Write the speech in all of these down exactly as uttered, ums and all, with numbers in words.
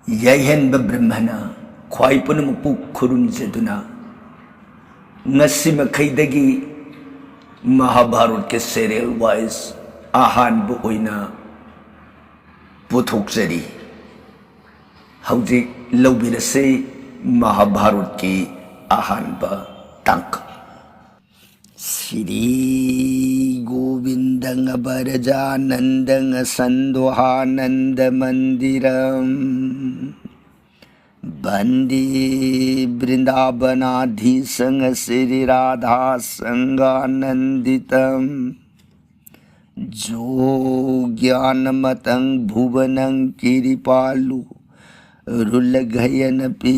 ꯌꯥꯏꯍꯟꯕ ꯕ꯭ꯔꯍꯃꯅ ꯈ꯭ꯋꯥꯏ ꯄꯨꯝꯅꯃꯛꯄꯨ ꯈꯨꯔꯨꯝꯖꯗꯨꯅ, ꯉꯁꯤ ꯃꯈꯩꯗꯒꯤ ꯃꯍꯥꯚꯥꯔꯠꯀꯤ serial wise ꯑꯍꯥꯟꯕ ꯑꯣꯏꯅ ꯄꯨꯊꯣꯛꯆꯔꯤ꯫ ꯍꯧꯖꯤꯛ ꯂꯧꯕꯤꯔꯁꯤ ꯃꯍꯥꯚꯥꯔꯠꯀꯤ ꯑꯍꯥꯟꯕ ꯇꯥꯡꯀꯛ꯫ श्रीगोविन्दं व्रजानन्दं सन्दोहानन्दमन्दिरम्। वन्दे वृन्दावनाधीशं श्रीराधासङ्गानन्दितम्। यो ज्ञानमतं भुवनं गिरिपालुरुलघयनपि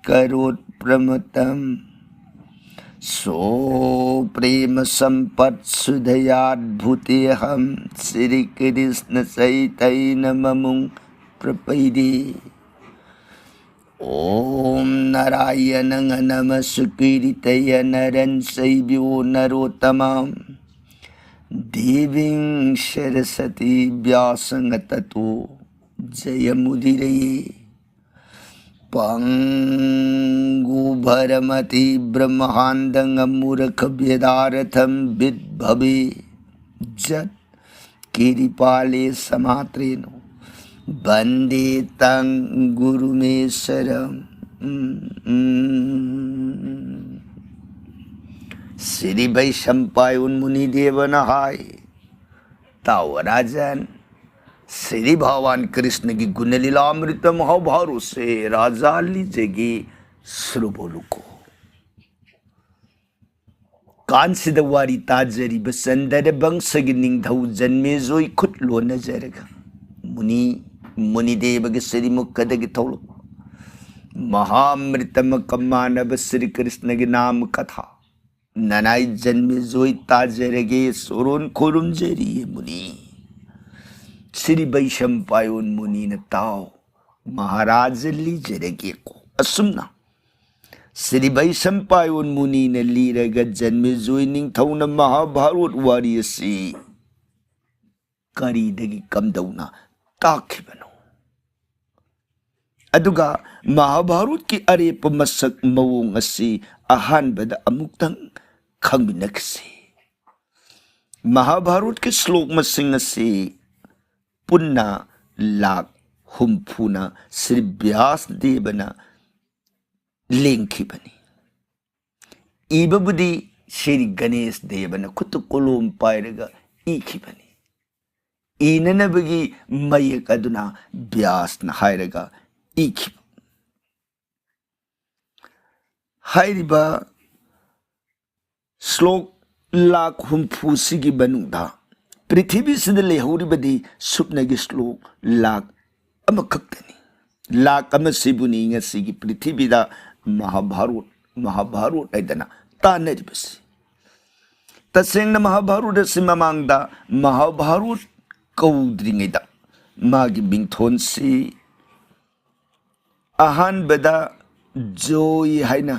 करोत् प्रमतम्। सो प्रेम सम्पत्सुधयाद्भुतेऽहं श्रीकृष्णचैतन्यममुं प्रपद्ये। ॐ नारायणं नमस्कृत्य नरं चैव नरोत्तमम्। देवीं सरस्वतीं व्यासं ततो जयमुदीरये। पङ्गुभरमतिभ्रमहान्दं मूर्खव्यधार्थं विद्भवे जत् कृपाले समात्रेणो वन्दे तं गुरुमीश्वरम्। श्री वैशम्पायन मुनिदेवन हाय। ताओ राजन, श्री भगवान कृष्ण की गुण लीलामृत महाभारत से राजा लीजेगी श्रुबोलुको। ꯀꯥꯟꯁꯤꯗ ꯋꯥꯔꯤ ꯇꯥꯖꯔꯤꯕ ꯆꯟꯗ꯭ꯔ ꯕꯪꯁꯒꯤ ꯅꯤꯡꯊꯧ ꯖꯟꯃꯦꯖꯣꯏ ꯈꯨꯠ ꯂꯣꯟꯅꯖꯔꯒ ꯃꯨꯅꯤ, ꯃꯨꯅꯤꯗꯦꯕꯒꯤ ꯁ꯭ꯔꯤꯃꯨꯈꯗꯒꯤ ꯊꯣꯛꯂꯛꯄ ꯃꯍꯥꯃ꯭ꯔꯤꯇꯃꯀ ꯃꯥꯟꯅꯕ ꯁ꯭ꯔꯤ ꯀ꯭ꯔꯤꯁꯅꯒꯤ ꯅꯥꯃ ꯀꯊꯥ ꯅꯅꯥꯏ ꯖꯟꯃꯦꯖꯣꯏ ꯇꯥꯖꯔꯒꯦ ꯁꯣꯔꯣꯟ ꯈꯨꯔꯨꯝꯖꯔꯤ ꯃꯨꯅꯤ꯫ ꯁ꯭ꯔꯤ ꯕꯩꯁꯝꯄꯥꯌꯣꯟ ꯃꯨꯅꯤꯅ ꯇꯥꯎ꯫ ꯃꯍꯥꯔꯥꯖ ꯂꯤꯖꯔꯒꯦꯀꯣ꯫ ꯑꯁꯨꯝꯅ ꯁ꯭ꯔꯤ ꯕꯩꯁꯝꯄꯥꯌꯣꯟ ꯃꯨꯅꯤꯅ ꯂꯤꯔꯒ ꯖꯟꯃꯦꯖꯣꯏ ꯅꯤꯡꯊꯧꯅ ꯃꯍꯥꯚꯥꯔꯠ ꯋꯥꯔꯤ ꯑꯁꯤ ꯀꯔꯤꯗꯒꯤ ꯀꯝꯗꯧꯅ ꯇꯥꯛꯈꯤꯕꯅꯣ? ꯑꯗꯨꯒ ꯃꯍꯥꯚꯥꯔꯠꯀꯤ ꯑꯔꯦꯞꯄ ꯃꯁꯛ ꯃꯑꯣꯡ ꯑꯁꯤ ꯑꯍꯥꯟꯕꯗ ꯑꯃꯨꯛꯇꯪ ꯈꯪꯃꯤꯟꯅꯈꯤꯁꯤ꯫ ꯃꯍꯥꯚꯥꯔꯠꯀꯤ ꯁ꯭ꯂꯣꯛ ꯃꯁꯤꯡ ꯑꯁꯤ ꯄꯨꯟꯅ ꯂꯥꯈ ꯍꯨꯝꯐꯨꯅ ꯁ꯭ꯔꯤ ꯕ꯭ꯌꯥꯁ ꯗꯦꯕꯅ ꯂꯦꯡꯈꯤꯕꯅꯤ꯫ ꯏꯕꯕꯨꯗꯤ ꯁ꯭ꯔꯤ ꯒꯅꯦꯁ ꯗꯦꯕꯅ ꯈꯨꯠꯇ ꯀꯣꯂꯣꯝ ꯄꯥꯏꯔꯒ ꯏꯈꯤꯕꯅꯤ꯫ ꯏꯅꯅꯕꯒꯤ ꯃꯌꯦꯛ ꯑꯗꯨꯅ ꯕ꯭ꯌꯥꯁꯅ ꯍꯥꯏꯔꯒ ꯏꯈꯤꯕ꯫ ꯍꯥꯏꯔꯤꯕ ꯁ꯭ꯂꯣꯛ ꯂꯥꯈ ꯍꯨꯝꯐꯨꯁꯤꯒꯤ ꯃꯅꯨꯡꯗ ꯄ꯭ꯔꯤꯊꯤꯕꯤꯁꯤꯗ ꯂꯩꯍꯧꯔꯤꯕꯗꯤ ꯁꯨꯞꯅꯒꯤ ꯁ꯭ꯂꯣꯛ ꯂꯥꯈ ꯑꯃꯈꯛꯇꯅꯤ꯫ ꯂꯥꯈ ꯑꯃꯁꯤꯕꯨꯅꯤ ꯉꯁꯤꯒꯤ ꯄ꯭ꯔꯤꯊꯤꯕꯤꯗ ꯃꯍꯥꯚꯥꯔꯠ, ꯃꯍꯥꯚꯥꯔꯠ ꯍꯥꯏꯗꯅ ꯇꯥꯟꯅꯔꯤꯕꯁꯤ꯫ ꯇꯁꯦꯡꯅ ꯃꯍꯥꯚꯥꯔꯠ ꯑꯁꯤ ꯃꯃꯥꯡꯗ ꯃꯍꯥꯚꯥꯔꯠ ꯀꯧꯗ꯭ꯔꯤꯉꯩꯗ ꯃꯥꯒꯤ ꯃꯤꯡꯊꯣꯟꯁꯤ ꯑꯍꯥꯟꯕꯗ ꯖꯣꯏ ꯍꯥꯏꯅ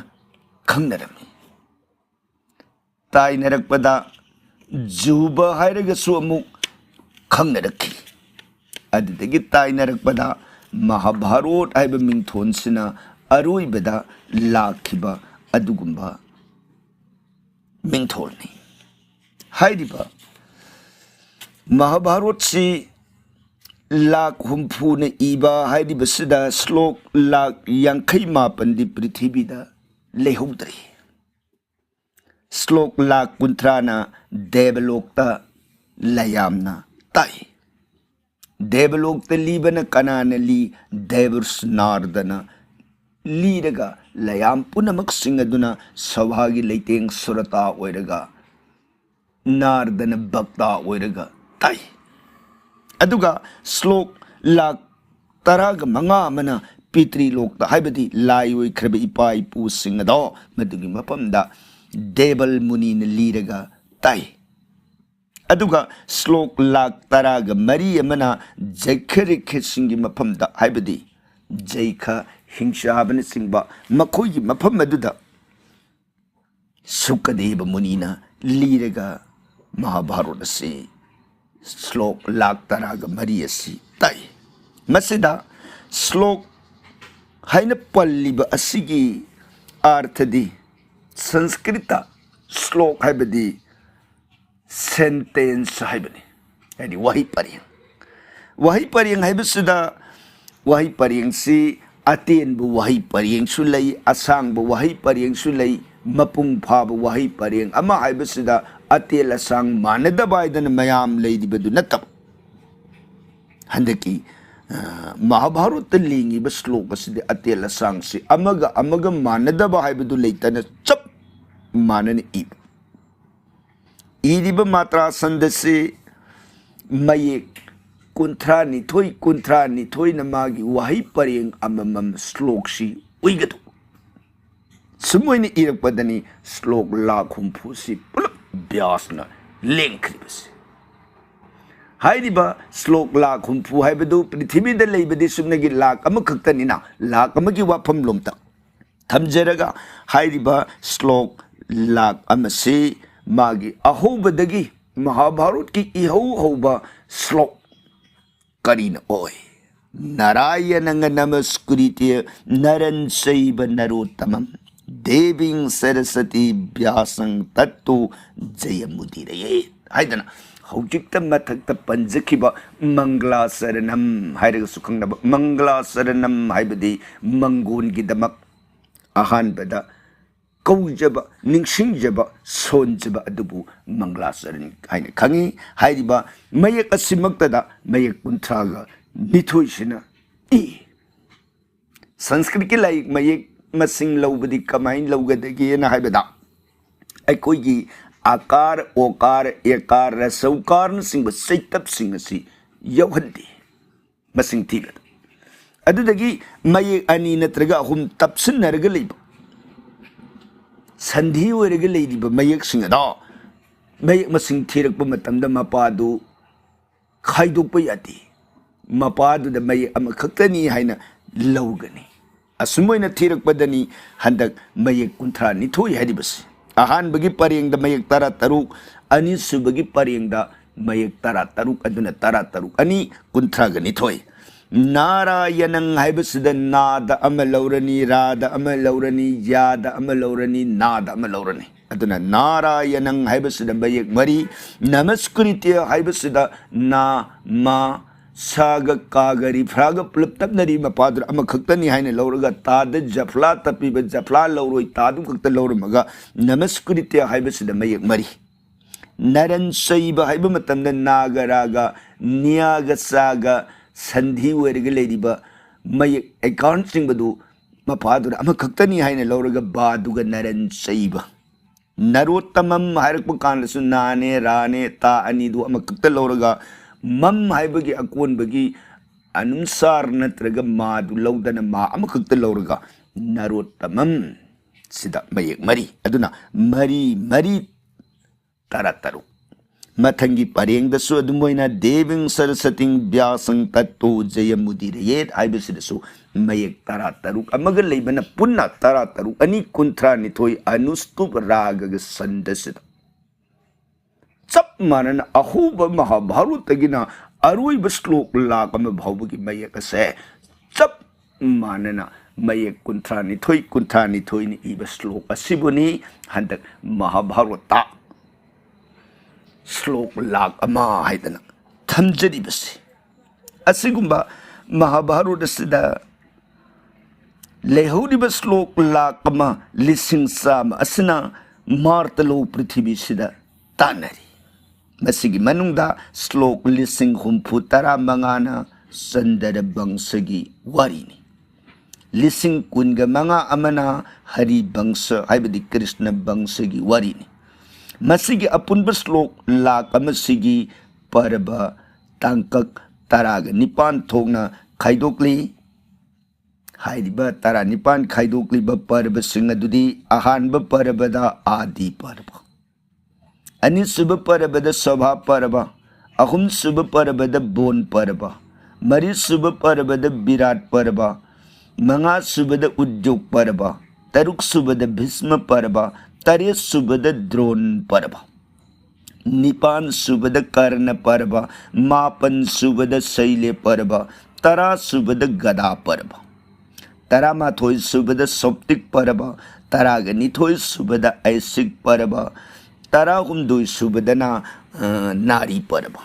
ꯈꯪꯅꯔꯝꯃꯤ꯫ ꯇꯥꯏꯅꯔꯛꯄꯗ ꯖꯨꯕ ꯍꯥꯏꯔꯒꯁꯨ ꯑꯃꯨꯛ ꯈꯪꯅꯔꯛꯈꯤ꯫ ꯑꯗꯨꯗꯒꯤ ꯇꯥꯏꯅꯔꯛꯄꯗ ꯃꯍꯥꯚꯥꯔꯠ ꯍꯥꯏꯕ ꯃꯤꯡꯊꯣꯟꯁꯤꯅ ꯑꯔꯣꯏꯕꯗ ꯂꯥꯛꯈꯤꯕ ꯑꯗꯨꯒꯨꯝꯕ ꯃꯤꯡꯊꯣꯜꯅꯤ꯫ ꯍꯥꯏꯔꯤꯕ ꯃꯍꯥꯚꯥꯔꯠꯁꯤ ꯂꯥꯈ ꯍꯨꯝꯐꯨꯅ ꯏꯕ ꯍꯥꯏꯔꯤꯕꯁꯤꯗ ꯁ꯭ꯂꯣꯛ ꯂꯥꯈ ꯌꯥꯡꯈꯩ ꯃꯥꯄꯟꯗꯤ ꯄ꯭ꯔꯤꯊꯤꯕꯤꯗ ꯂꯩꯍꯧꯗ꯭ꯔꯤ꯫ ꯁ꯭ꯂꯣꯛ ꯂꯥꯈ ꯀꯨꯟꯊ꯭ꯔꯥꯅ ꯗꯦꯕꯂꯣꯛꯇ ꯂꯌꯥꯝꯅ ꯇꯥꯏ꯫ ꯗꯦꯕꯂꯣꯛꯇ ꯂꯤꯕꯅ ꯀꯅꯥꯅ ꯂꯤ? ꯗꯦꯕꯔꯁ ꯅꯥꯔꯗꯅ ꯂꯤꯔꯒ ꯂꯌꯥꯝ ꯄꯨꯝꯅꯃꯛꯁꯤꯡ ꯑꯗꯨꯅ ꯁꯚꯥꯒꯤ ꯂꯩꯇꯦꯡ ꯁꯨꯔꯇꯥ ꯑꯣꯏꯔꯒ, ꯅꯥꯔꯗꯅ ꯚꯛꯇꯥ ꯑꯣꯏꯔꯒ ꯇꯥꯏ꯫ ꯑꯗꯨꯒ ꯁ꯭ꯂꯣꯛ ꯂꯥꯈ ꯇꯔꯥꯒ ꯃꯉꯥ ꯑꯃꯅ ꯄꯤꯇ꯭ꯔꯤꯂꯣꯛꯇ, ꯍꯥꯏꯕꯗꯤ ꯂꯥꯏ ꯑꯣꯏꯈ꯭ꯔꯕ ꯏꯄꯥ ꯏꯄꯨꯁꯤꯡ ꯑꯗꯣ ꯃꯗꯨꯒꯤ ꯃꯐꯝꯗ ꯗꯦꯕꯜ ꯃꯨꯅꯤꯅ ꯂꯤꯔꯒ ꯇꯥꯏ꯫ ꯑꯗꯨꯒ ꯁ꯭ꯂꯣꯛ ꯂꯥꯈ ꯇꯔꯥꯒ ꯃꯔꯤ ꯑꯃꯅ ꯖꯩꯈ꯭ꯌ ꯔꯤꯈ꯭ꯌꯁꯤꯡꯒꯤ ꯃꯐꯝꯗ, ꯍꯥꯏꯕꯗꯤ ꯖꯩꯈ, ꯍꯤꯡꯁꯥꯕꯅꯆꯤꯡꯕ ꯃꯈꯣꯏꯒꯤ ꯃꯐꯝ ꯑꯗꯨꯗ ꯁꯨꯀꯗꯦꯕ ꯃꯨꯅꯤꯅ ꯂꯤꯔꯒ ꯃꯍꯥꯚꯥꯔꯠ ꯑꯁꯤ ꯁ꯭ꯂꯣꯛ ꯂꯥꯈ ꯇꯔꯥꯒ ꯃꯔꯤ ꯑꯁꯤ ꯇꯥꯛꯏ꯫ ꯃꯁꯤꯗ ꯁ꯭ꯂꯣꯛ ꯑꯩꯅ ꯄꯜꯂꯤꯕ ꯑꯁꯤꯒꯤ ꯑꯥꯔꯊꯗꯤ ꯁꯪꯁꯀ꯭ꯔꯤꯠꯇ ꯁ꯭ꯂꯣꯛ ꯍꯥꯏꯕꯗꯤ ꯁꯦꯟꯇꯦꯟꯁ ꯍꯥꯏꯕꯅꯤ, ꯍꯥꯏꯗꯤ ꯋꯥꯍꯩ ꯄꯔꯦꯡ꯫ ꯋꯥꯍꯩ ꯄꯔꯦꯡ ꯍꯥꯏꯕꯁꯤꯗ ꯋꯥꯍꯩ ꯄꯔꯦꯡꯁꯤ ꯑꯇꯦꯟꯕ ꯋꯥꯍꯩ ꯄꯔꯦꯡꯁꯨ ꯂꯩ, ꯑꯁꯥꯡꯕ ꯋꯥꯍꯩ ꯄꯔꯦꯡꯁꯨ ꯂꯩ, ꯃꯄꯨꯡ ꯐꯥꯕ ꯋꯥꯍꯩ ꯄꯔꯦꯡ ꯑꯃ ꯍꯥꯏꯕꯁꯤꯗ ꯑꯇꯦꯜ ꯑꯁꯥꯡ ꯃꯥꯟꯅꯗꯕ ꯍꯥꯏꯗꯅ ꯃꯌꯥꯝ ꯂꯩꯔꯤꯕꯗꯨ ꯅꯠꯇꯕ꯫ ꯍꯟꯗꯛꯀꯤ ꯃꯍꯥꯚꯥꯔꯠꯇ ꯂꯦꯡꯉꯤꯕ ꯁ꯭ꯂꯣꯛ ꯑꯁꯤꯗꯤ ꯑꯇꯦꯜ ꯑꯁꯥꯡꯁꯤ ꯑꯃꯒ ꯑꯃꯒ ꯃꯥꯟꯅꯗꯕ ꯍꯥꯏꯕꯗꯨ ꯂꯩꯇꯅ ꯆꯞ ꯃꯥꯟꯅꯅ ꯏꯕ꯫ ꯏꯔꯤꯕ ꯃꯥꯇ꯭ꯔꯥ ꯁꯟꯗꯁꯤ ꯃꯌꯦꯛ ꯀꯨꯟꯊ꯭ꯔꯥ ꯅꯤꯊꯣꯏ, ꯀꯨꯟꯊ꯭ꯔꯥ ꯅꯤꯊꯣꯏꯅ ꯃꯥꯒꯤ ꯋꯥꯍꯩ ꯄꯔꯦꯡ ꯑꯃꯃꯝ ꯁ꯭ꯂꯣꯛꯁꯤ ꯑꯣꯏꯒꯗꯧꯕ꯫ ꯁꯨꯝ ꯑꯣꯏꯅ ꯏꯔꯛꯄꯗꯅꯤ ꯁ꯭ꯂꯣꯛ ꯂꯥꯈ ꯍꯨꯝꯐꯨꯁꯤ ꯄꯨꯂꯞ ꯕ꯭ꯌꯥꯁꯅ ꯂꯦꯡꯈ꯭ꯔꯤꯕꯁꯤ꯫ ꯍꯥꯏꯔꯤꯕ ꯁ꯭ꯂꯣꯛ ꯂꯥꯈ ꯍꯨꯝꯐꯨ ꯍꯥꯏꯕꯗꯨ ꯄ꯭ꯔꯤꯊꯤꯕꯤꯗ ꯂꯩꯕꯗꯤ ꯁꯨꯞꯅꯒꯤ ꯂꯥꯈ ꯑꯃꯈꯛꯇꯅꯤꯅ, ꯂꯥꯈ ꯑꯃꯒꯤ ꯋꯥꯐꯝꯂꯣꯝꯇ ꯊꯝꯖꯔꯒ, ꯍꯥꯏꯔꯤꯕ ꯁ꯭ꯂꯣꯛ ꯂꯥꯈ ꯑꯃꯁꯤ ꯃꯥꯒꯤ ꯑꯍꯧꯕꯗꯒꯤ ꯃꯍꯥꯚꯥꯔꯠꯀꯤ ꯏꯍꯧ ꯍꯧꯕ ꯁ꯭ꯂꯣꯛ ꯀꯔꯤꯅ ꯑꯣꯏ? ꯅꯥꯔꯥꯌꯅꯪ ꯅꯃꯁ꯭ꯀ꯭ꯔꯤꯇ꯭ꯌ ꯅꯔꯟ ꯆꯩꯕ ꯅꯔꯣꯠꯇꯃꯝ ꯗꯦꯕꯤꯡ ꯁꯔꯁꯇꯤ ꯕ꯭ꯌꯥꯁꯪ ꯇꯠꯇꯨ ꯖꯌꯃꯨꯗꯤꯔꯌꯦ ꯍꯥꯏꯗꯅ ꯍꯧꯖꯤꯛꯇ ꯃꯊꯛꯇ ꯄꯟꯖꯈꯤꯕ ꯃꯪꯒ꯭ꯂꯥꯆꯔꯅꯝ ꯍꯥꯏꯔꯒꯁꯨ ꯈꯪꯅꯕ ꯃꯪꯒ꯭ꯂꯥꯆꯔꯅꯝ ꯍꯥꯏꯕꯗꯤ ꯃꯪꯒꯣꯟꯒꯤꯗꯃꯛ ꯑꯍꯥꯟꯕꯗ ꯀꯧꯖꯕ, ꯅꯤꯡꯁꯤꯡꯖꯕ, ꯁꯣꯟꯖꯕ ꯑꯗꯨꯕꯨ ꯃꯪꯒ꯭ꯂꯥꯆꯔꯟ ꯍꯥꯏꯅ ꯈꯪꯉꯤ꯫ ꯍꯥꯏꯔꯤꯕ ꯃꯌꯦꯛ ꯑꯁꯤꯃꯛꯇꯗ ꯃꯌꯦꯛ ꯀꯨꯟꯊ꯭ꯔꯥꯒ ꯅꯤꯊꯣꯏꯁꯤꯅ ꯏ꯫ ꯁꯪꯁꯀ꯭ꯔꯤꯠꯀꯤ ꯂꯥꯏꯔꯤꯛ ꯃꯌꯦꯛ ꯃꯁꯤꯡ ꯂꯧꯕꯗꯤ ꯀꯃꯥꯏꯅ ꯂꯧꯒꯗꯒꯦꯅ ꯍꯥꯏꯕꯗ, ꯑꯩꯈꯣꯏꯒꯤ ꯑꯀꯥꯔ, ꯑꯣꯀꯥꯔ, ꯑꯦꯀꯥꯔ, ꯔꯁꯧꯀꯥꯔꯅꯆꯤꯡꯕ ꯆꯩꯇꯞꯁꯤꯡ ꯑꯁꯤ ꯌꯥꯎꯍꯟꯗꯦ꯫ ꯃꯁꯤꯡ ꯊꯤꯕꯗ꯫ ꯑꯗꯨꯗꯒꯤ ꯃꯌꯦꯛ ꯑꯅꯤ ꯅꯠꯇ꯭ꯔꯒ ꯑꯍꯨꯝ ꯇꯞꯁꯤꯟꯅꯔꯒ ꯂꯩꯕ, ꯁꯟꯙꯤ ꯑꯣꯏꯔꯒ ꯂꯩꯔꯤꯕ ꯃꯌꯦꯛꯁꯤꯡ ꯑꯗꯣ ꯃꯌꯦꯛ ꯃꯁꯤꯡ ꯊꯤꯔꯛꯄ ꯃꯇꯝꯗ ꯃꯄꯥꯗꯨ ꯈꯥꯏꯗꯣꯛꯄ ꯌꯥꯗꯦ꯫ ꯃꯄꯥꯗꯨꯗ ꯃꯌꯦꯛ ꯑꯃꯈꯛꯇꯅꯤ ꯍꯥꯏꯅ ꯂꯧꯒꯅꯤ꯫ ꯑꯁꯨꯝ ꯑꯣꯏꯅ ꯊꯤꯔꯛꯄꯗꯅꯤ ꯍꯟꯗꯛ ꯃꯌꯦꯛ ꯀꯨꯟꯊ꯭ꯔꯥ ꯅꯤꯊꯣꯏ ꯍꯥꯏꯔꯤꯕꯁꯤ꯫ ꯑꯍꯥꯟꯕꯒꯤ ꯄꯔꯦꯡꯗ ꯃꯌꯦꯛ ꯇꯔꯥ ꯇꯔꯨꯛ, ꯑꯅꯤꯁꯨꯕꯒꯤ ꯄꯔꯦꯡꯗ ꯃꯌꯦꯛ ꯇꯔꯥ ꯇꯔꯨꯛ, ꯑꯗꯨꯅ ꯇꯔꯥ ꯇꯔꯨꯛ ꯑꯅꯤ ꯀꯨꯟꯊ꯭ꯔꯥꯒ ꯅꯤꯊꯣꯏ꯫ ꯅꯥꯔꯥꯌꯅꯪ ꯍꯥꯏꯕꯁꯤꯗ ꯅꯥꯗ ꯑꯃ ꯂꯧꯔꯅꯤ, ꯔꯥꯗ ꯑꯃ ꯂꯧꯔꯅꯤ, ꯌꯥꯗ ꯑꯃ ꯂꯧꯔꯅꯤ, ꯅꯥꯗ ꯑꯃ ꯂꯧꯔꯅꯤ꯫ ꯑꯗꯨꯅ ꯅꯥꯔꯥꯌꯅꯪ ꯍꯥꯏꯕꯁꯤꯗ ꯃꯌꯦꯛ ꯃꯔꯤ, ꯅꯃꯁꯀ꯭ꯔꯤꯇ꯭ꯌ ꯍꯥꯏꯕꯁꯤꯗ ꯅꯥ, ꯃꯥ, ꯁꯥꯒ ꯀꯥꯒ ꯔꯤꯐ꯭ꯔꯥꯒ ꯄꯨꯂꯞ ꯇꯞꯅꯔꯤ ꯃꯄꯥꯗꯨꯗ ꯑꯃꯈꯛꯇꯅꯤ ꯍꯥꯏꯅ ꯂꯧꯔꯒ, ꯇꯥꯗ ꯖꯐ꯭ꯂꯥ ꯇꯞꯄꯤꯕ, ꯖꯐ꯭ꯂꯥ ꯂꯧꯔꯣꯏ, ꯇꯥꯗꯨ ꯈꯛꯇ ꯂꯧꯔꯝꯃꯒ ꯅꯃꯁꯀ꯭ꯔꯤꯇ꯭ꯌ ꯍꯥꯏꯕꯁꯤꯗ ꯃꯌꯦꯛ ꯃꯔꯤ꯫ ꯅꯔꯟ ꯆꯩꯕ ꯍꯥꯏꯕ ꯃꯇꯝꯗ ꯅꯥꯒ ꯔꯥꯒ ꯅꯤꯌꯥꯒ ꯆꯥꯒ ꯁꯟꯙꯤ ꯑꯣꯏꯔꯒ ꯂꯩꯔꯤꯕ ꯃꯌꯦꯛ ꯑꯦꯀꯥꯔꯟ ꯆꯤꯡꯕꯗꯨ ꯃꯄꯥꯗꯨꯗ ꯑꯃꯈꯛꯇꯅꯤ ꯍꯥꯏꯅ ꯂꯧꯔꯒ ꯕꯥꯗꯨꯒ ꯅꯔꯟ ꯆꯩꯕ꯫ ꯅꯔꯣꯠꯇꯃꯝ ꯍꯥꯏꯔꯛꯄ ꯀꯥꯟꯗꯁꯨ ꯅꯥꯅꯦ, ꯔꯥꯅꯦ, ꯇꯥ ꯑꯅꯤꯗꯨ ꯑꯃꯈꯛꯇ ꯂꯧꯔꯒ ꯃꯝ ꯍꯥꯏꯕꯒꯤ ꯑꯀꯣꯟꯕꯒꯤ ꯑꯅꯨꯟꯁꯥꯔ ꯅꯠꯇ꯭ꯔꯒ ꯃꯥꯗꯨ ꯂꯧꯗꯅ ꯃꯥ ꯑꯃꯈꯛꯇ ꯂꯧꯔꯒ ꯅꯔꯣꯠꯇꯃꯝ ꯁꯤꯗ ꯃꯌꯦꯛ ꯃꯔꯤ꯫ ꯑꯗꯨꯅ ꯃꯔꯤ ꯃꯔꯤ ꯇꯔꯥ ꯇꯔꯨꯛ꯫ ꯃꯊꯪꯒꯤ ꯄꯔꯦꯡꯗꯁꯨ ꯑꯗꯨꯝ ꯑꯣꯏꯅ ꯗꯦꯕꯤꯡ ꯁꯔꯁꯇꯤꯡ ꯕ꯭ꯌꯥꯁꯪ ꯇꯠꯇꯣ ꯖꯌꯃꯨꯗꯤꯔꯌꯦꯠ ꯍꯥꯏꯕꯁꯤꯗꯁꯨ ꯃꯌꯦꯛ ꯇꯔꯥ ꯇꯔꯨꯛ ꯑꯃꯒ ꯂꯩꯕꯅ ꯄꯨꯟꯅ ꯇꯔꯥ ꯇꯔꯨꯛ, ꯑꯅꯤ ꯀꯨꯟꯊ꯭ꯔꯥ ꯅꯤꯊꯣꯏ ꯑꯅꯨꯁꯇꯨꯞ ꯔꯥꯒꯒ ꯁꯟꯗꯁꯤꯗ꯫ ꯆꯞ ꯃꯥꯟꯅꯅ ꯑꯍꯧꯕ ꯃꯍꯥꯚꯥꯔꯠꯇꯒꯤꯅ ꯑꯔꯣꯏꯕ ꯁ꯭ꯂꯣꯛ ꯂꯥꯛ ꯑꯃ ꯐꯥꯎꯕꯒꯤ ꯃꯌꯦꯛ ꯑꯁꯦ ꯆꯞ ꯃꯥꯟꯅꯅ ꯃꯌꯦꯛ ꯀꯨꯟꯊ꯭ꯔꯥ ꯅꯤꯊꯣꯏ, ꯀꯨꯟꯊ꯭ꯔꯥ ꯅꯤꯊꯣꯏꯅ ꯏꯕ ꯁ꯭ꯂꯣꯛ ꯑꯁꯤꯕꯨꯅꯤ ꯍꯟꯗꯛ ꯃꯍꯥꯚꯥꯔꯠꯇ ꯁ꯭ꯂꯣꯛ ꯂꯥꯛ ꯑꯃ ꯍꯥꯏꯗꯅ ꯊꯝꯖꯔꯤꯕꯁꯤ꯫ ꯑꯁꯤꯒꯨꯝꯕ ꯃꯍꯥꯚꯥꯔꯠ ꯑꯁꯤꯗ ꯂꯩꯍꯧꯔꯤꯕ ꯁ꯭ꯂꯣꯛ ꯂꯥꯛ ꯑꯃ ꯂꯤꯁꯤꯡ ꯆꯥꯝꯃ ꯑꯁꯤꯅ ꯃꯥꯔꯇꯂꯣ ꯄ꯭ꯔꯤꯊꯤꯕꯤꯁꯤꯗ ꯇꯥꯟꯅꯔꯤ꯫ ꯃꯁꯤꯒꯤ ꯃꯅꯨꯡꯗ ꯁ꯭ꯂꯣꯛ ꯂꯤꯁꯤꯡ ꯍꯨꯝꯐꯨ ꯇꯔꯥ ꯃꯉꯥꯅ ꯆꯟꯗ꯭ꯔ ꯕꯪꯁꯒꯤ ꯋꯥꯔꯤꯅꯤ꯫ ꯂꯤꯁꯤꯡ ꯀꯨꯟꯒ ꯃꯉꯥ ꯑꯃꯅ ꯍꯔꯤ ꯕꯪꯁ ꯍꯥꯏꯕꯗꯤ ꯀ꯭ꯔꯤꯁꯅ ꯕꯪꯁꯒꯤ ꯋꯥꯔꯤꯅꯤ꯫ ꯃꯁꯤꯒꯤ ꯑꯄꯨꯟꯕ ꯁ꯭ꯂꯣꯛ ꯂꯥꯛ ꯑꯃꯁꯤꯒꯤ ꯄꯔꯕ ꯇꯥꯡꯀꯛ ꯇꯔꯥꯒ ꯅꯤꯄꯥꯟ ꯊꯣꯛꯅ ꯈꯥꯏꯗꯣꯛꯂꯤ꯫ ꯍꯥꯏꯔꯤꯕ ꯇꯔꯥꯅꯤꯄꯥꯟ ꯈꯥꯏꯗꯣꯛꯂꯤꯕ ꯄꯔꯕꯁꯤꯡ ꯑꯗꯨꯗꯤ ꯑꯍꯥꯟꯕ ꯄꯔꯕꯗ ꯑꯥꯗꯤ ꯄꯔꯕ, ꯑꯅꯤꯁꯨꯕ ꯄꯔꯕꯗ ꯁꯣꯚꯥ ꯄꯔꯕ, ꯑꯍꯨꯝꯁꯨꯕ ꯄꯔꯕꯗ ꯕꯣꯟ ꯄꯔꯕ, ꯃꯔꯤꯁꯨꯕ ꯄꯔꯕꯗ ꯕꯤꯔꯥꯠ ꯄꯔꯕ, ꯃꯉꯥꯁꯨꯕꯗ ꯎꯗ꯭ꯌꯣꯛ ꯄꯔꯕ, ꯇꯔꯨꯛꯁꯨꯕꯗ ꯚꯤꯁꯃ ꯄꯔꯕ, ꯇꯔꯦꯠꯁꯨꯕꯗ ꯗ꯭ꯔꯣꯟ ꯄꯔꯕ, ꯅꯤꯄꯥꯟꯁꯨꯕꯗ ꯀꯔꯅ ꯄꯔꯕ, ꯃꯥꯄꯟꯁꯨꯕꯗ ꯁꯩꯂꯦ ꯄꯔꯕ, ꯇꯔꯥ ꯁꯨꯕꯗ ꯒꯗꯥ ꯄꯔꯕ, ꯇꯔꯥꯃꯥꯊꯣꯏ ꯁꯨꯕꯗ ꯁꯣꯞꯇꯤꯛ ꯄꯔꯕ, ꯇꯔꯥꯒ ꯅꯤꯊꯣꯏ ꯁꯨꯕꯗ ꯑꯩꯁꯤꯛ ꯄꯔꯕ, ꯇꯔꯥꯍꯨꯝꯗꯣꯏ ꯁꯨꯕꯗꯅ, ꯑ, ꯅꯥꯔꯤ ꯄꯔꯕ,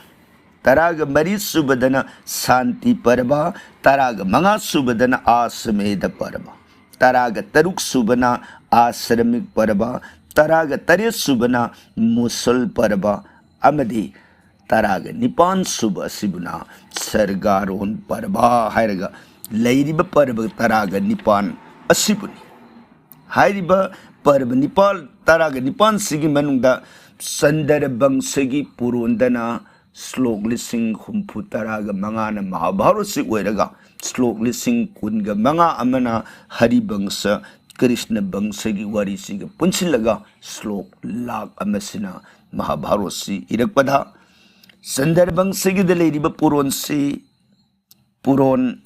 ꯇꯔꯥꯒ ꯃꯔꯤ ꯁꯨꯕꯗꯅ ꯁꯥꯟꯇꯤ ꯄꯔꯕ, ꯇꯔꯥꯒ ꯃꯉꯥ ꯁꯨꯕꯗꯅ ꯑꯥꯁꯃꯦꯗ ꯄꯔꯕ, ꯇꯔꯥꯒ ꯇꯔꯨꯛ ꯁꯨꯕꯅ ꯑꯥꯁ꯭ꯔꯃꯤꯛ ꯄꯔꯕ, ꯇꯔꯥꯒ ꯇꯔꯦꯠ ꯁꯨꯕꯅ ꯃꯨꯁꯜ ꯄꯔꯕ, ꯑꯃꯗꯤ ꯇꯔꯥꯒ ꯅꯤꯄꯥꯟ ꯁꯨꯕ ꯑꯁꯤꯕꯨꯅ ꯁꯔꯒꯥꯔꯣꯟ ꯄꯔꯕ ꯍꯥꯏꯔꯒ ꯂꯩꯔꯤꯕ ꯄꯔꯕ ꯇꯔꯥꯒ ꯅꯤꯄꯥꯟ ꯑꯁꯤꯕꯨꯅꯤ꯫ ꯍꯥꯏꯔꯤꯕ ꯄꯔꯕ ꯅꯤꯄꯥꯜ, ꯇꯔꯥꯒ ꯅꯤꯄꯥꯟꯁꯤꯒꯤ ꯃꯅꯨꯡꯗ ꯆꯟꯗ꯭ꯔ ꯕꯪꯁꯒꯤ ꯄꯨꯔꯣꯟꯗꯅ ꯁ꯭ꯂꯣꯛ ꯂꯤꯁꯤꯡ ꯍꯨꯝꯐꯨ ꯇꯔꯥꯒ ꯃꯉꯥꯅ ꯃꯍꯥꯚꯥꯔꯠꯁꯤ ꯑꯣꯏꯔꯒ, ꯁ꯭ꯂꯣꯛ ꯂꯤꯁꯤꯡ ꯀꯨꯟꯒ ꯃꯉꯥ ꯑꯃꯅ ꯍꯔꯤꯕꯪꯁ, ꯀ꯭ꯔꯤꯁꯅ ꯕꯪꯁꯒꯤ ꯋꯥꯔꯤꯁꯤꯒ ꯄꯨꯟꯁꯤꯜꯂꯒ ꯁ꯭ꯂꯣꯛ ꯂꯥꯛ ꯑꯃꯁꯤꯅ ꯃꯍꯥꯚꯥꯔꯠꯁꯤ ꯏꯔꯛꯄꯗ, ꯆꯟꯗ꯭ꯔ ꯕꯪꯁꯒꯤꯗ ꯂꯩꯔꯤꯕ ꯄꯨꯔꯣꯟꯁꯤ, ꯄꯨꯔꯣꯟ,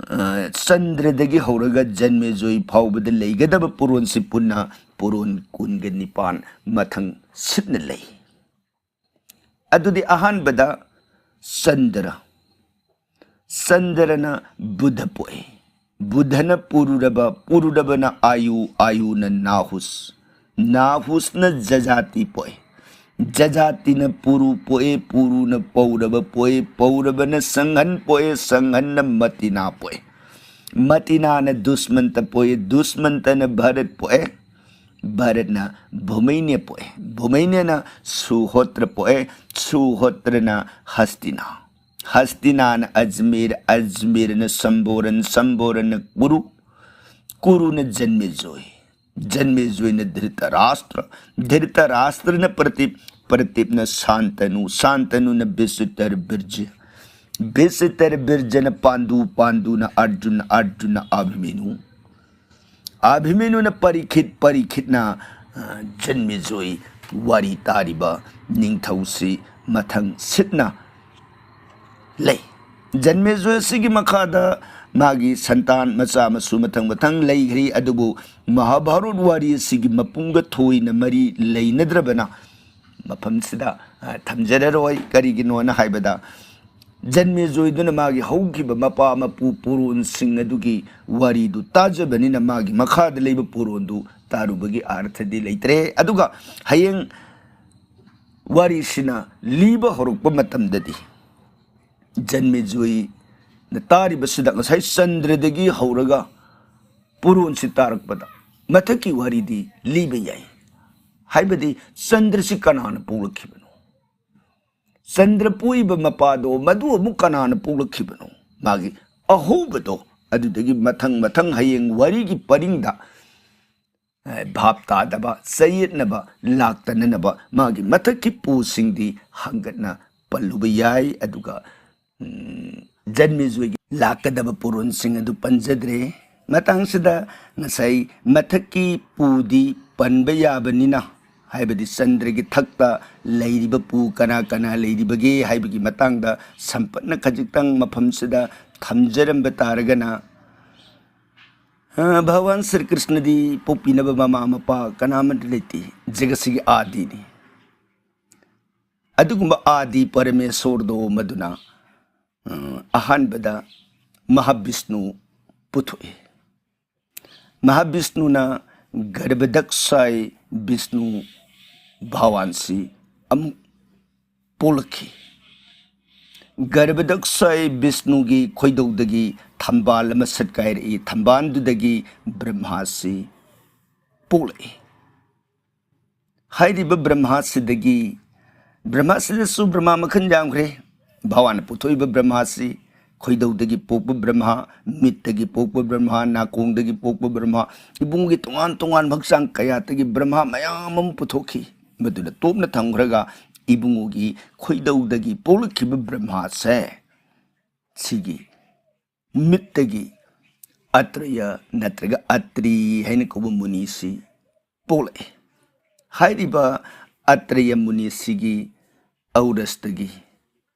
ꯑ, ꯆꯟꯗ꯭ꯔꯗꯒꯤ ꯍꯧꯔꯒ ꯖꯟꯃꯦꯖꯣꯏ ꯐꯥꯎꯕꯗ ꯂꯩꯒꯗꯕ ꯄꯨꯔꯣꯟꯁꯤ ꯄꯨꯟꯅ ꯄꯨꯔꯣꯟ ꯀꯨꯟꯒ ꯅꯤꯄꯥꯟ ꯃꯊꯪ ꯁꯤꯠꯅ ꯂꯩ꯫ ꯑꯗꯨꯗꯤ ꯑꯍꯥꯟꯕꯗ ꯆꯟꯗ꯭ꯔ꯫ ꯆꯟꯗ꯭ꯔꯅ ꯕꯨꯙ ꯄꯣꯛꯏ꯫ ꯕꯨꯙꯅ ꯄꯨꯔꯨꯔꯕ, ꯄꯨꯔꯨꯔꯕꯅ ꯑꯥꯌꯨ, ꯑꯥꯌꯨꯅ ꯅꯥꯍꯨꯁ, ꯅꯥꯍꯨꯁꯅ ꯖꯖꯥꯇꯤ ꯄꯣꯛꯏ꯫ ꯖꯖꯥꯇꯤꯅ ꯄꯨꯔꯨ ꯄꯣꯛꯏ, ꯄꯨꯔꯨꯅ ꯄꯧꯔꯕ ꯄꯣꯛꯏ, ꯄꯧꯔꯕꯅ ꯁꯪꯍꯟ ꯄꯣꯛꯏ, ꯁꯪꯍꯟꯅ ꯃꯇꯤꯅꯥ ꯄꯣꯛꯏ꯫ ꯃꯇꯤꯅꯥꯅ ꯗꯨꯁꯃꯟꯇ ꯄꯣꯛꯏ, ꯗꯨꯁꯃꯟꯇꯅ ꯚꯔꯠ ꯄꯣꯛꯏ, ꯚꯔꯠꯅ ꯚꯨꯃꯩꯅ꯭ꯌ ꯄꯣꯛꯏ, ꯚꯨꯃꯩꯅ꯭ꯌꯅ ꯁꯨꯍꯣꯇ꯭ꯔ ꯄꯣꯛꯏ, ꯁꯨꯍꯣꯇ꯭ꯔꯅ ꯍꯁꯇꯤꯅꯥ, ꯍꯁꯇꯤꯅꯥꯅ ꯑꯖꯃꯤꯔ, ꯑꯖꯃꯤꯔꯅ ꯁꯝꯕꯣꯔꯟ, ꯁꯝꯕꯣꯔꯟꯅ ꯀꯨꯔꯨ, ꯀꯨꯔꯨꯅ ꯖꯟꯃꯦꯖꯣꯏ, ꯖꯟꯃꯦꯖꯣꯏꯅ ꯙ꯭ꯔꯤꯇꯔꯥꯁꯇ꯭ꯔ, ꯙ꯭ꯔꯤꯇꯔꯥꯁꯇ꯭ꯔꯅ ꯄ꯭ꯔꯇꯤꯞ, ꯄ꯭ꯔꯇꯤꯞꯅ ꯁꯥꯟꯇꯅꯨ, ꯁꯥꯟꯇꯅꯨꯅ ꯕꯤꯁꯤꯇꯔ ꯕꯤꯔꯖ, ꯕꯤꯁꯤꯇꯔ ꯕꯤꯔꯖꯅ ꯄꯥꯟꯗꯨ, ꯄꯥꯟꯗꯨꯅ ꯑꯔꯖꯨꯟ, ꯑꯔꯖꯨꯟꯅ ꯑꯚꯤꯃꯦꯅꯨ, ꯑꯚꯤꯃꯦꯅꯨꯅ ꯄꯔꯤꯈꯤꯠ, ꯄꯔꯤꯈꯤꯠꯅ, ꯑ, ꯖꯟꯃꯦꯖꯣꯏ ꯋꯥꯔꯤ ꯇꯥꯔꯤꯕ ꯅꯤꯡꯊꯧꯁꯤ ꯃꯊꯪ ꯁꯤꯠꯅ ꯂꯩ꯫ ꯖꯟꯃꯦꯖꯣꯏ ꯑꯁꯤꯒꯤ ꯃꯈꯥꯗ ꯃꯥꯒꯤ ꯁꯟꯇꯥꯟ ꯃꯆꯥ ꯃꯁꯨ ꯃꯊꯪ ꯃꯊꯪ ꯂꯩꯈ꯭ꯔꯤ꯫ ꯑꯗꯨꯕꯨ ꯃꯍꯥꯚꯥꯔꯠ ꯋꯥꯔꯤ ꯑꯁꯤꯒꯤ ꯃꯄꯨꯡꯒ ꯊꯣꯏꯅ ꯃꯔꯤ ꯂꯩꯅꯗ꯭ꯔꯕꯅ ꯃꯐꯝꯁꯤꯗ, ꯑ, ꯊꯝꯖꯔꯔꯣꯏ꯫ ꯀꯔꯤꯒꯤꯅꯣꯅ ꯍꯥꯏꯕꯗ, ꯖꯟꯃꯦꯖꯣꯏꯗꯨꯅ ꯃꯥꯒꯤ ꯍꯧꯈꯤꯕ ꯃꯄꯥ ꯃꯄꯨ ꯄꯨꯔꯣꯟꯁꯤꯡ ꯑꯗꯨꯒꯤ ꯋꯥꯔꯤꯗꯨ ꯇꯥꯖꯕꯅꯤꯅ ꯃꯥꯒꯤ ꯃꯈꯥꯗ ꯂꯩꯕ ꯄꯨꯔꯣꯟꯗꯨ ꯇꯥꯔꯨꯕꯒꯤ ꯑꯥꯔꯊꯗꯤ ꯂꯩꯇ꯭ꯔꯦ꯫ ꯑꯗꯨꯒ ꯍꯌꯦꯡ ꯋꯥꯔꯤꯁꯤꯅ ꯂꯤꯕ ꯍꯧꯔꯛꯄ ꯃꯇꯝꯗꯗꯤ ꯖꯟꯃꯦꯖꯣꯏꯅ ꯇꯥꯔꯤꯕꯁꯤꯗ ꯉꯁꯥꯏ ꯆꯟꯗ꯭ꯔꯗꯒꯤ ꯍꯧꯔꯒ ꯄꯨꯔꯣꯟꯁꯤ ꯇꯥꯔꯛꯄꯗ ꯃꯊꯛꯀꯤ ꯋꯥꯔꯤꯗꯤ ꯂꯤꯕ ꯌꯥꯏ꯫ ꯍꯥꯏꯕꯗꯤ ꯆꯟꯗ꯭ꯔꯁꯤ ꯀꯅꯥꯅ ꯄꯣꯛꯂꯛꯈꯤꯕꯅꯣ? ꯆꯟꯗ꯭ꯔ ꯄꯣꯛꯏꯕ ꯃꯄꯥꯗꯣ ꯃꯗꯨ ꯑꯃꯨꯛ ꯀꯅꯥꯅ ꯄꯣꯛꯂꯛꯈꯤꯕꯅꯣ? ꯃꯥꯒꯤ ꯑꯍꯧꯕꯗꯣ ꯑꯗꯨꯗꯒꯤ ꯃꯊꯪ ꯃꯊꯪ ꯍꯌꯦꯡ ꯋꯥꯔꯤꯒꯤ ꯄꯔꯤꯡꯗ, ꯑꯦ, ꯚꯥꯞ ꯇꯥꯗꯕ, ꯆꯌꯦꯠꯅꯕ, ꯂꯥꯛꯇꯅꯅꯕ ꯃꯥꯒꯤ ꯃꯊꯛꯀꯤ ꯄꯨꯁꯤꯡꯗꯤ ꯍꯪꯒꯠꯅ ꯄꯜꯂꯨꯕ ꯌꯥꯏ꯫ ꯑꯗꯨꯒ, ꯎꯝ, ꯖꯟꯃꯦꯖꯣꯏꯒꯤ ꯂꯥꯛꯀꯗꯕ ꯄꯨꯔꯣꯟꯁꯤꯡ ꯑꯗꯨ ꯄꯟꯖꯗ꯭ꯔꯦ꯫ ꯃꯇꯥꯡꯁꯤꯗ ꯉꯁꯥꯏ ꯃꯊꯛꯀꯤ ꯄꯨꯗꯤ ꯄꯟꯕ ꯌꯥꯕꯅꯤꯅ, ꯍꯥꯏꯕꯗꯤ ꯆꯟꯗ꯭ꯔꯒꯤ ꯊꯛꯇ ꯂꯩꯔꯤꯕ ꯄꯨ ꯀꯅꯥ ꯀꯅꯥ ꯂꯩꯔꯤꯕꯒꯦ ꯍꯥꯏꯕꯒꯤ ꯃꯇꯥꯡꯗ ꯁꯝꯄꯠꯅ ꯈꯖꯤꯛꯇꯪ ꯃꯐꯝꯁꯤꯗ ꯊꯝꯖꯔꯝꯕ ꯇꯥꯔꯒꯅ, ꯑ, ꯚꯒꯋꯥꯟ ꯁ꯭ꯔꯤ ꯀ꯭ꯔꯤꯁꯅꯗꯤ ꯄꯣꯛꯄꯤꯅꯕ ꯃꯃꯥ ꯃꯄꯥ ꯀꯅꯥꯃꯠꯇ ꯂꯩꯇꯦ꯫ ꯖꯒꯠꯁꯤꯒꯤ ꯑꯥꯗꯤꯅꯤ꯫ ꯑꯗꯨꯒꯨꯝꯕ ꯑꯥꯗꯤ ꯄꯔꯃꯦꯁꯣꯔꯗꯣ ꯃꯗꯨꯅ, ꯑ, ꯑꯍꯥꯟꯕꯗ ꯃꯍꯥꯕꯤꯁꯅꯨ ꯄꯨꯊꯣꯛꯏ꯫ ꯃꯍꯥꯕꯤꯁꯅꯨꯅ ꯒꯔꯚꯗꯛꯁꯥꯏ ꯕꯤꯁꯅꯨ ꯚꯒꯋꯥꯟꯁꯤ ꯑꯃꯨꯛ ꯄꯣꯛꯂꯛꯈꯤ꯫ ꯒꯔꯚꯗꯛꯁꯥꯏ ꯕꯤꯁꯅꯨꯒꯤ ꯈꯣꯏꯗꯧꯗꯒꯤ ꯊꯝꯕꯥꯜ ꯑꯃ ꯁꯠꯀꯥꯏꯔꯛꯏ꯫ ꯊꯝꯕꯥꯜꯗꯨꯗꯒꯤ ꯕ꯭ꯔꯍ꯭ꯃꯥꯁꯤ ꯄꯣꯛꯂꯛꯏ꯫ ꯍꯥꯏꯔꯤꯕ ꯕ꯭ꯔꯍ꯭ꯃꯥꯁꯤꯗꯒꯤ, ꯕ꯭ꯔꯍ꯭ꯃꯥꯁꯤꯗꯁꯨ ꯕ꯭ꯔꯍ꯭ꯃꯥ ꯃꯈꯜ ꯌꯥꯝꯈ꯭ꯔꯦ꯫ ꯚꯒꯋꯥꯟꯅ ꯄꯨꯊꯣꯛꯏꯕ ꯕ꯭ꯔꯍ꯭ꯃꯥꯁꯤ ꯈꯣꯏꯗꯧꯗꯒꯤ ꯄꯣꯛꯄ ꯕ꯭ꯔꯍ꯭ꯃꯥ, ꯃꯤꯠꯇꯒꯤ ꯄꯣꯛꯄ ꯕ꯭ꯔꯍ꯭ꯃꯥ, ꯅꯥꯀꯣꯡꯗꯒꯤ ꯄꯣꯛꯄ ꯕ꯭ꯔꯍ꯭ꯃꯥ, ꯏꯕꯨꯡꯒꯤ ꯇꯣꯉꯥꯟ ꯇꯣꯉꯥꯟꯕ ꯍꯛꯆꯥꯡ ꯀꯌꯥꯗꯒꯤ ꯕ꯭ꯔꯍ꯭ꯃꯥ ꯃꯌꯥꯝ ꯑꯃ ꯄꯨꯊꯣꯛꯈꯤ꯫ ꯃꯗꯨꯅ ꯇꯣꯞꯅ ꯊꯝꯈ꯭ꯔꯒ ꯏꯕꯨꯡꯉꯣꯒꯤ ꯈꯣꯏꯗꯧꯗꯒꯤ ꯄꯣꯛꯂꯛꯈꯤꯕ ꯕ꯭ꯔꯍ꯭ꯃꯥꯁꯦ ꯁꯤꯒꯤ ꯃꯤꯠꯇꯒꯤ ꯑꯇ꯭ꯔꯌ ꯅꯠꯇ꯭ꯔꯒ ꯑꯇ꯭ꯔꯤ ꯍꯥꯏꯅ ꯀꯧꯕ ꯃꯨꯅꯤꯁꯤ ꯄꯣꯛꯂꯛꯏ꯫ ꯍꯥꯏꯔꯤꯕ ꯑꯇ꯭ꯔꯌ ꯃꯨꯅꯤꯁꯤꯒꯤ ꯎꯔꯁꯇꯒꯤ,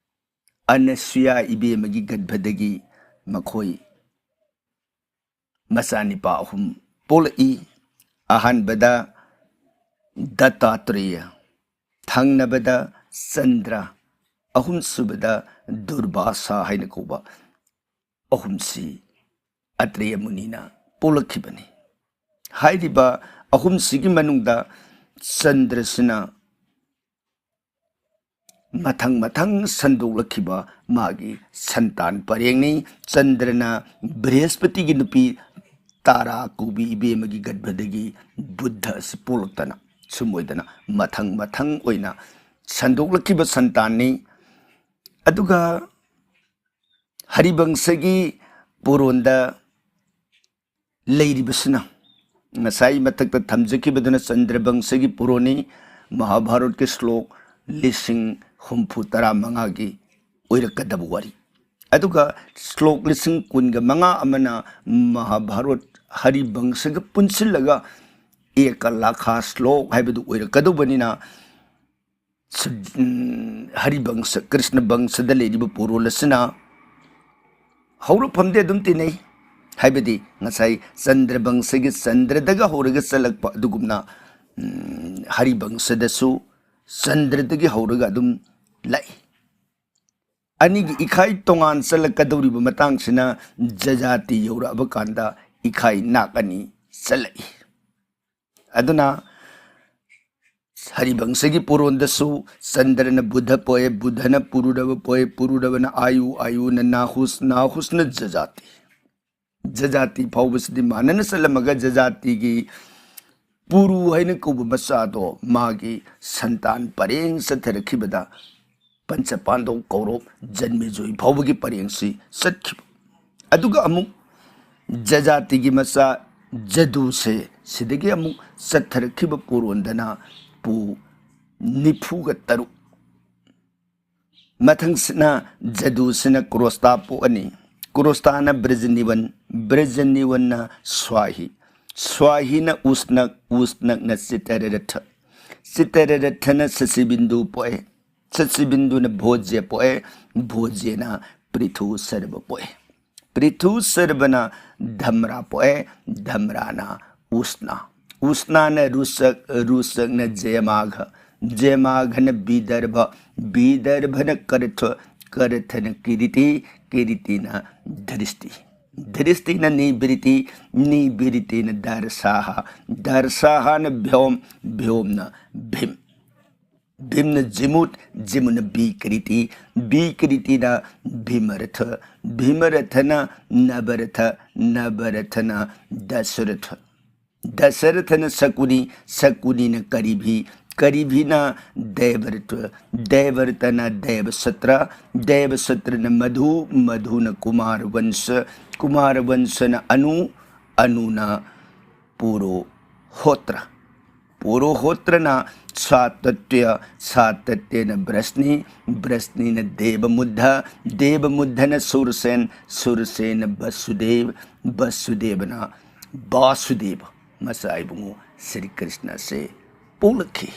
ꯑꯅꯁꯨꯌꯥ ꯏꯕꯦꯝꯃꯒꯤ ꯒꯔꯚꯗꯒꯤ ꯃꯈꯣꯏ ꯃꯆꯥꯅꯤꯄꯥ ꯑꯍꯨꯝ ꯄꯣꯛꯂꯛꯏ꯫ ꯑꯍꯥꯟꯕꯗ ꯗꯠꯇꯥꯇ꯭ꯔꯦꯌ, ꯊꯪꯅꯕꯗ ꯆꯟꯗ꯭ꯔ, ꯑꯍꯨꯝꯁꯨꯕꯗ ꯗꯨꯔꯕꯥꯁꯥ ꯍꯥꯏꯅ ꯀꯧꯕ ꯑꯍꯨꯝꯁꯤ ꯑꯇ꯭ꯔꯦꯌ ꯃꯨꯅꯤꯅ ꯄꯣꯛꯂꯛꯈꯤꯕꯅꯤ꯫ ꯍꯥꯏꯔꯤꯕ ꯑꯍꯨꯝꯁꯤꯒꯤ ꯃꯅꯨꯡꯗ ꯆꯟꯗ꯭ꯔꯁꯤꯅ ꯃꯊꯪ ꯃꯊꯪ ꯁꯟꯗꯣꯛꯂꯛꯈꯤꯕ ꯃꯥꯒꯤ ꯁꯟꯇꯥꯟ ꯄꯔꯦꯡꯅꯤ꯫ ꯆꯟꯗ꯭ꯔꯅ ꯕ꯭ꯔꯤꯍꯁꯄꯇꯤꯒꯤ ꯅꯨꯄꯤ ꯇꯥꯔꯥ ꯀꯧꯕꯤ ꯏꯕꯦꯝꯃꯒꯤ ꯒꯔꯚꯗꯒꯤ ꯕꯨꯗꯙ ꯑꯁꯤ ꯄꯣꯛꯂꯛꯇꯅ ꯁꯨꯝ ꯑꯣꯏꯗꯅ ꯃꯊꯪ ꯃꯊꯪ ꯑꯣꯏꯅ ꯁꯟꯗꯣꯛꯂꯛꯈꯤꯕ ꯁꯟꯇꯥꯟꯅꯤ꯫ ꯑꯗꯨꯒ ꯍꯔꯤꯕꯪꯁꯒꯤ ꯄꯨꯔꯣꯟꯗ ꯂꯩꯔꯤꯕꯁꯤꯅ ꯉꯁꯥꯏ ꯃꯊꯛꯇ ꯊꯝꯖꯈꯤꯕꯗꯨꯅ ꯆꯟꯗ꯭ꯔꯕꯪꯁꯒꯤ ꯄꯨꯔꯣꯟꯅꯤ꯫ ꯃꯍꯥꯚꯥꯔꯠꯀꯤ ꯁ꯭ꯂꯣꯛ ꯂꯤꯁꯤꯡ ꯍꯨꯝꯐꯨ ꯇꯔꯥ ꯃꯉꯥꯒꯤ ꯑꯣꯏꯔꯛꯀꯗꯕ ꯋꯥꯔꯤ꯫ ꯑꯗꯨꯒ ꯁ꯭ꯂꯣꯛ ꯂꯤꯁꯤꯡ ꯀꯨꯟꯒ ꯃꯉꯥ ꯑꯃꯅ ꯃꯍꯥꯚꯥꯔꯠ ꯍꯔꯤꯕꯪꯁꯒ ꯄꯨꯟꯁꯤꯜꯂꯒ ꯑꯦꯀ ꯂꯥꯈꯥ ꯁ꯭ꯂꯣꯛ ꯍꯥꯏꯕꯗꯨ ꯑꯣꯏꯔꯛꯀꯗꯧꯕꯅꯤꯅ, ꯁꯨ-, ꯎꯝ, ꯍꯔꯤꯕꯪꯁ, ꯀ꯭ꯔꯤꯁꯅ ꯕꯪꯁꯗ ꯂꯩꯔꯤꯕ ꯄꯨꯔꯣꯜ ꯑꯁꯤꯅ ꯍꯧꯔꯛꯐꯝꯗꯤ ꯑꯗꯨꯝ ꯇꯤꯟꯅꯩ꯫ ꯍꯥꯏꯕꯗꯤ ꯉꯁꯥꯏ ꯆꯟꯗ꯭ꯔ ꯕꯪꯁꯒꯤ ꯆꯟꯗ꯭ꯔꯗꯒ ꯍꯧꯔꯒ ꯆꯠꯂꯛꯄ ꯑꯗꯨꯒꯨꯝꯅ, ꯎꯝ, ꯍꯔꯤꯕꯪꯁꯗꯁꯨ ꯆꯟꯗ꯭ꯔꯗꯒꯤ ꯍꯧꯔꯒ ꯑꯗꯨꯝ ꯂꯥꯛꯏ꯫ ꯑꯅꯤꯒꯤ ꯏꯈꯥꯏ ꯇꯣꯉꯥꯟ ꯆꯠꯂꯛꯀꯗꯧꯔꯤꯕ ꯃꯇꯥꯡꯁꯤꯅ ꯖꯖꯥꯇꯤ ꯌꯧꯔꯛꯑꯕ ꯀꯥꯟꯗ ꯏꯈꯥꯏ ꯅꯥꯛ ꯑꯅꯤ ꯆꯠꯂꯛꯏ꯫ ꯑꯗꯨꯅ ꯍꯔꯤꯕꯪꯁꯒꯤ ꯄꯨꯔꯣꯟꯗꯁꯨ ꯆꯟꯗ꯭ꯔꯅ ꯕꯨꯙ ꯄꯣꯛꯑꯦ, ꯕꯨꯙꯅ ꯄꯨꯔꯨꯔꯕ ꯄꯣꯛꯑꯦ, ꯄꯨꯔꯨꯔꯕꯅ ꯑꯥꯌꯨ, ꯑꯥꯌꯨꯅ ꯅꯥꯍꯨꯁ, ꯅꯥꯍꯨꯁꯅ ꯖꯖꯥꯇꯤ꯫ ꯖꯖꯥꯇꯤ ꯐꯥꯎꯕꯁꯤꯗꯤ ꯃꯥꯟꯅꯅ ꯆꯠꯂꯝꯃꯒ ꯖꯖꯥꯇꯤꯒꯤ ꯄꯨꯔꯨ ꯍꯥꯏꯅ ꯀꯧꯕ ꯃꯆꯥꯗꯣ ꯃꯥꯒꯤ ꯁꯟꯇꯥꯟ ꯄꯔꯦꯡ ꯆꯠꯊꯔꯛꯈꯤꯕꯗ ꯄꯟꯆ ꯄꯥꯟꯗꯧ ꯀꯧꯔꯧ ꯖꯟꯃꯦꯖꯣꯏ ꯐꯥꯎꯕꯒꯤ ꯄꯔꯦꯡꯁꯤ ꯆꯠꯈꯤꯕ꯫ ꯑꯗꯨꯒ ꯑꯃꯨꯛ ꯖꯖꯥꯇꯤꯒꯤ ꯃꯆꯥ ꯖꯗꯨꯁꯦ ꯁꯤꯗꯒꯤ ꯑꯃꯨꯛ ꯆꯠꯊꯔꯛꯈꯤꯕ ꯄꯨꯔꯣꯟꯗꯅ ꯄꯨ ꯅꯤꯐꯨꯒ ꯇꯔꯨꯛ꯫ ꯃꯊꯪꯁꯤꯅ ꯖꯗꯨꯁꯤꯅ ꯀ꯭ꯔꯣꯁꯇꯥ ꯄꯣꯛꯑꯅꯤ꯫ ꯀ꯭ꯔꯣꯁꯇꯥꯅ ꯕ꯭ꯔꯖꯅꯤꯋꯟ, ꯕ꯭ꯔꯖꯅꯤꯋꯟꯅ ꯁ꯭ꯋꯥꯍꯤ, ꯁ꯭ꯋꯥꯍꯤꯅ ꯎꯁꯅꯛ, ꯎꯁꯅꯛꯅ ꯆꯤꯇꯔꯔꯊ, ꯆꯤꯇꯔꯔꯊꯅ ꯁꯁꯤꯕꯤꯟꯗꯨ ꯄꯣꯛꯑꯦ꯫ ꯁꯁꯤꯕꯤꯟꯗꯨꯅ ꯚꯣꯖ꯭ꯌ ꯄꯣꯛꯑꯦ, ꯚꯣꯖ꯭ꯌꯅ ꯄ꯭ꯔꯤꯊꯨ ꯁꯔꯕ ꯄꯣꯛꯑꯦ꯫ ꯄ꯭ꯔꯤꯊꯨ ꯁꯔꯕꯅ ꯙꯝꯔꯥ ꯄꯣꯛꯑꯦ, ꯙꯝꯔꯥꯅ ꯎꯁꯅꯥ, ꯎꯁꯅꯥꯅ ꯔꯨꯁꯛ, ꯔꯨꯁꯛꯅ ꯖꯌꯃꯥꯘ, ꯖꯌꯃꯥꯘꯅ ꯕꯤꯗꯔꯚ, ꯕꯤꯗꯔꯚꯅ ꯀꯔꯊ, ꯀꯔꯊꯅ ꯀꯤꯔꯤꯇꯤ, ꯀꯤꯔꯤꯇꯤꯅ ꯙ꯭ꯔꯤꯁꯇꯤ, ꯙ꯭ꯔꯤꯁꯇꯤꯅ ꯅꯤꯕ꯭ꯔꯤꯇꯤ, ꯅꯤꯕ꯭ꯔꯤꯇꯤꯅ ꯗꯥꯔꯁꯥꯍ, ꯗꯥꯔꯁꯥꯍꯅ ꯚ꯭ꯌꯣꯝ, ꯚ꯭ꯌꯣꯝꯅ ꯚꯤꯝ, ꯚꯤꯝꯅ ꯖꯤꯃꯨꯠ, ꯖꯤꯃꯨꯠꯅ ꯕꯤꯀ꯭ꯔꯤꯇꯤ, ꯕꯤꯀ꯭ꯔꯤꯇꯤꯅ ꯚꯤꯃꯔꯊ, ꯚꯤꯃꯔꯊꯅ ꯅꯕꯔꯊ, ꯅꯕꯔꯊꯅ ꯗꯁꯔꯊ, ꯗꯁꯔꯊꯅ ꯁꯀꯨꯅꯤ, ꯁꯀꯨꯅꯤꯅ ꯀꯔꯤꯚꯤ, ꯀꯔꯤꯚꯤꯅ ꯗꯦꯕꯔꯇ, ꯗꯦꯕꯔꯇꯅ ꯗꯦꯕꯁꯇ꯭ꯔ, ꯗꯦꯕꯁꯇ꯭ꯔꯅ ꯃꯙꯨ, ꯃꯙꯨꯅ ꯀꯨꯃꯥꯔ ꯋꯟꯁ, ꯀꯨꯃꯥꯔ ꯋꯟꯁꯅ ꯑꯅꯨ, ꯑꯅꯨꯅ ꯄꯨꯔꯣꯍꯣꯇ꯭ꯔ, ꯄꯨꯔꯣꯍꯣꯇ꯭ꯔꯅ ꯁꯥꯇꯠꯇ꯭ꯌ, ꯁꯥꯇꯠꯇ꯭ꯌꯅ ꯕ꯭ꯔꯁꯅꯤ, ꯕ꯭ꯔꯁꯅꯤꯅ ꯗꯦꯕꯃꯨꯗ꯭ꯙ, ꯗꯦꯕꯃꯨꯗ꯭ꯙꯅ ꯁꯨꯔꯁꯦꯟ, ꯁꯨꯔꯁꯦꯟꯅ ꯕꯁꯨꯗꯦꯕ, ꯕꯁꯨꯗꯦꯕꯅ ꯕꯥꯁꯨꯗꯦꯕ ꯃꯆꯥ ꯏꯕꯨꯡꯉꯣ ꯁ꯭ꯔꯤ ꯀ꯭ꯔꯤꯁꯅꯁꯦ ꯄꯣꯛꯂꯛꯈꯤ꯫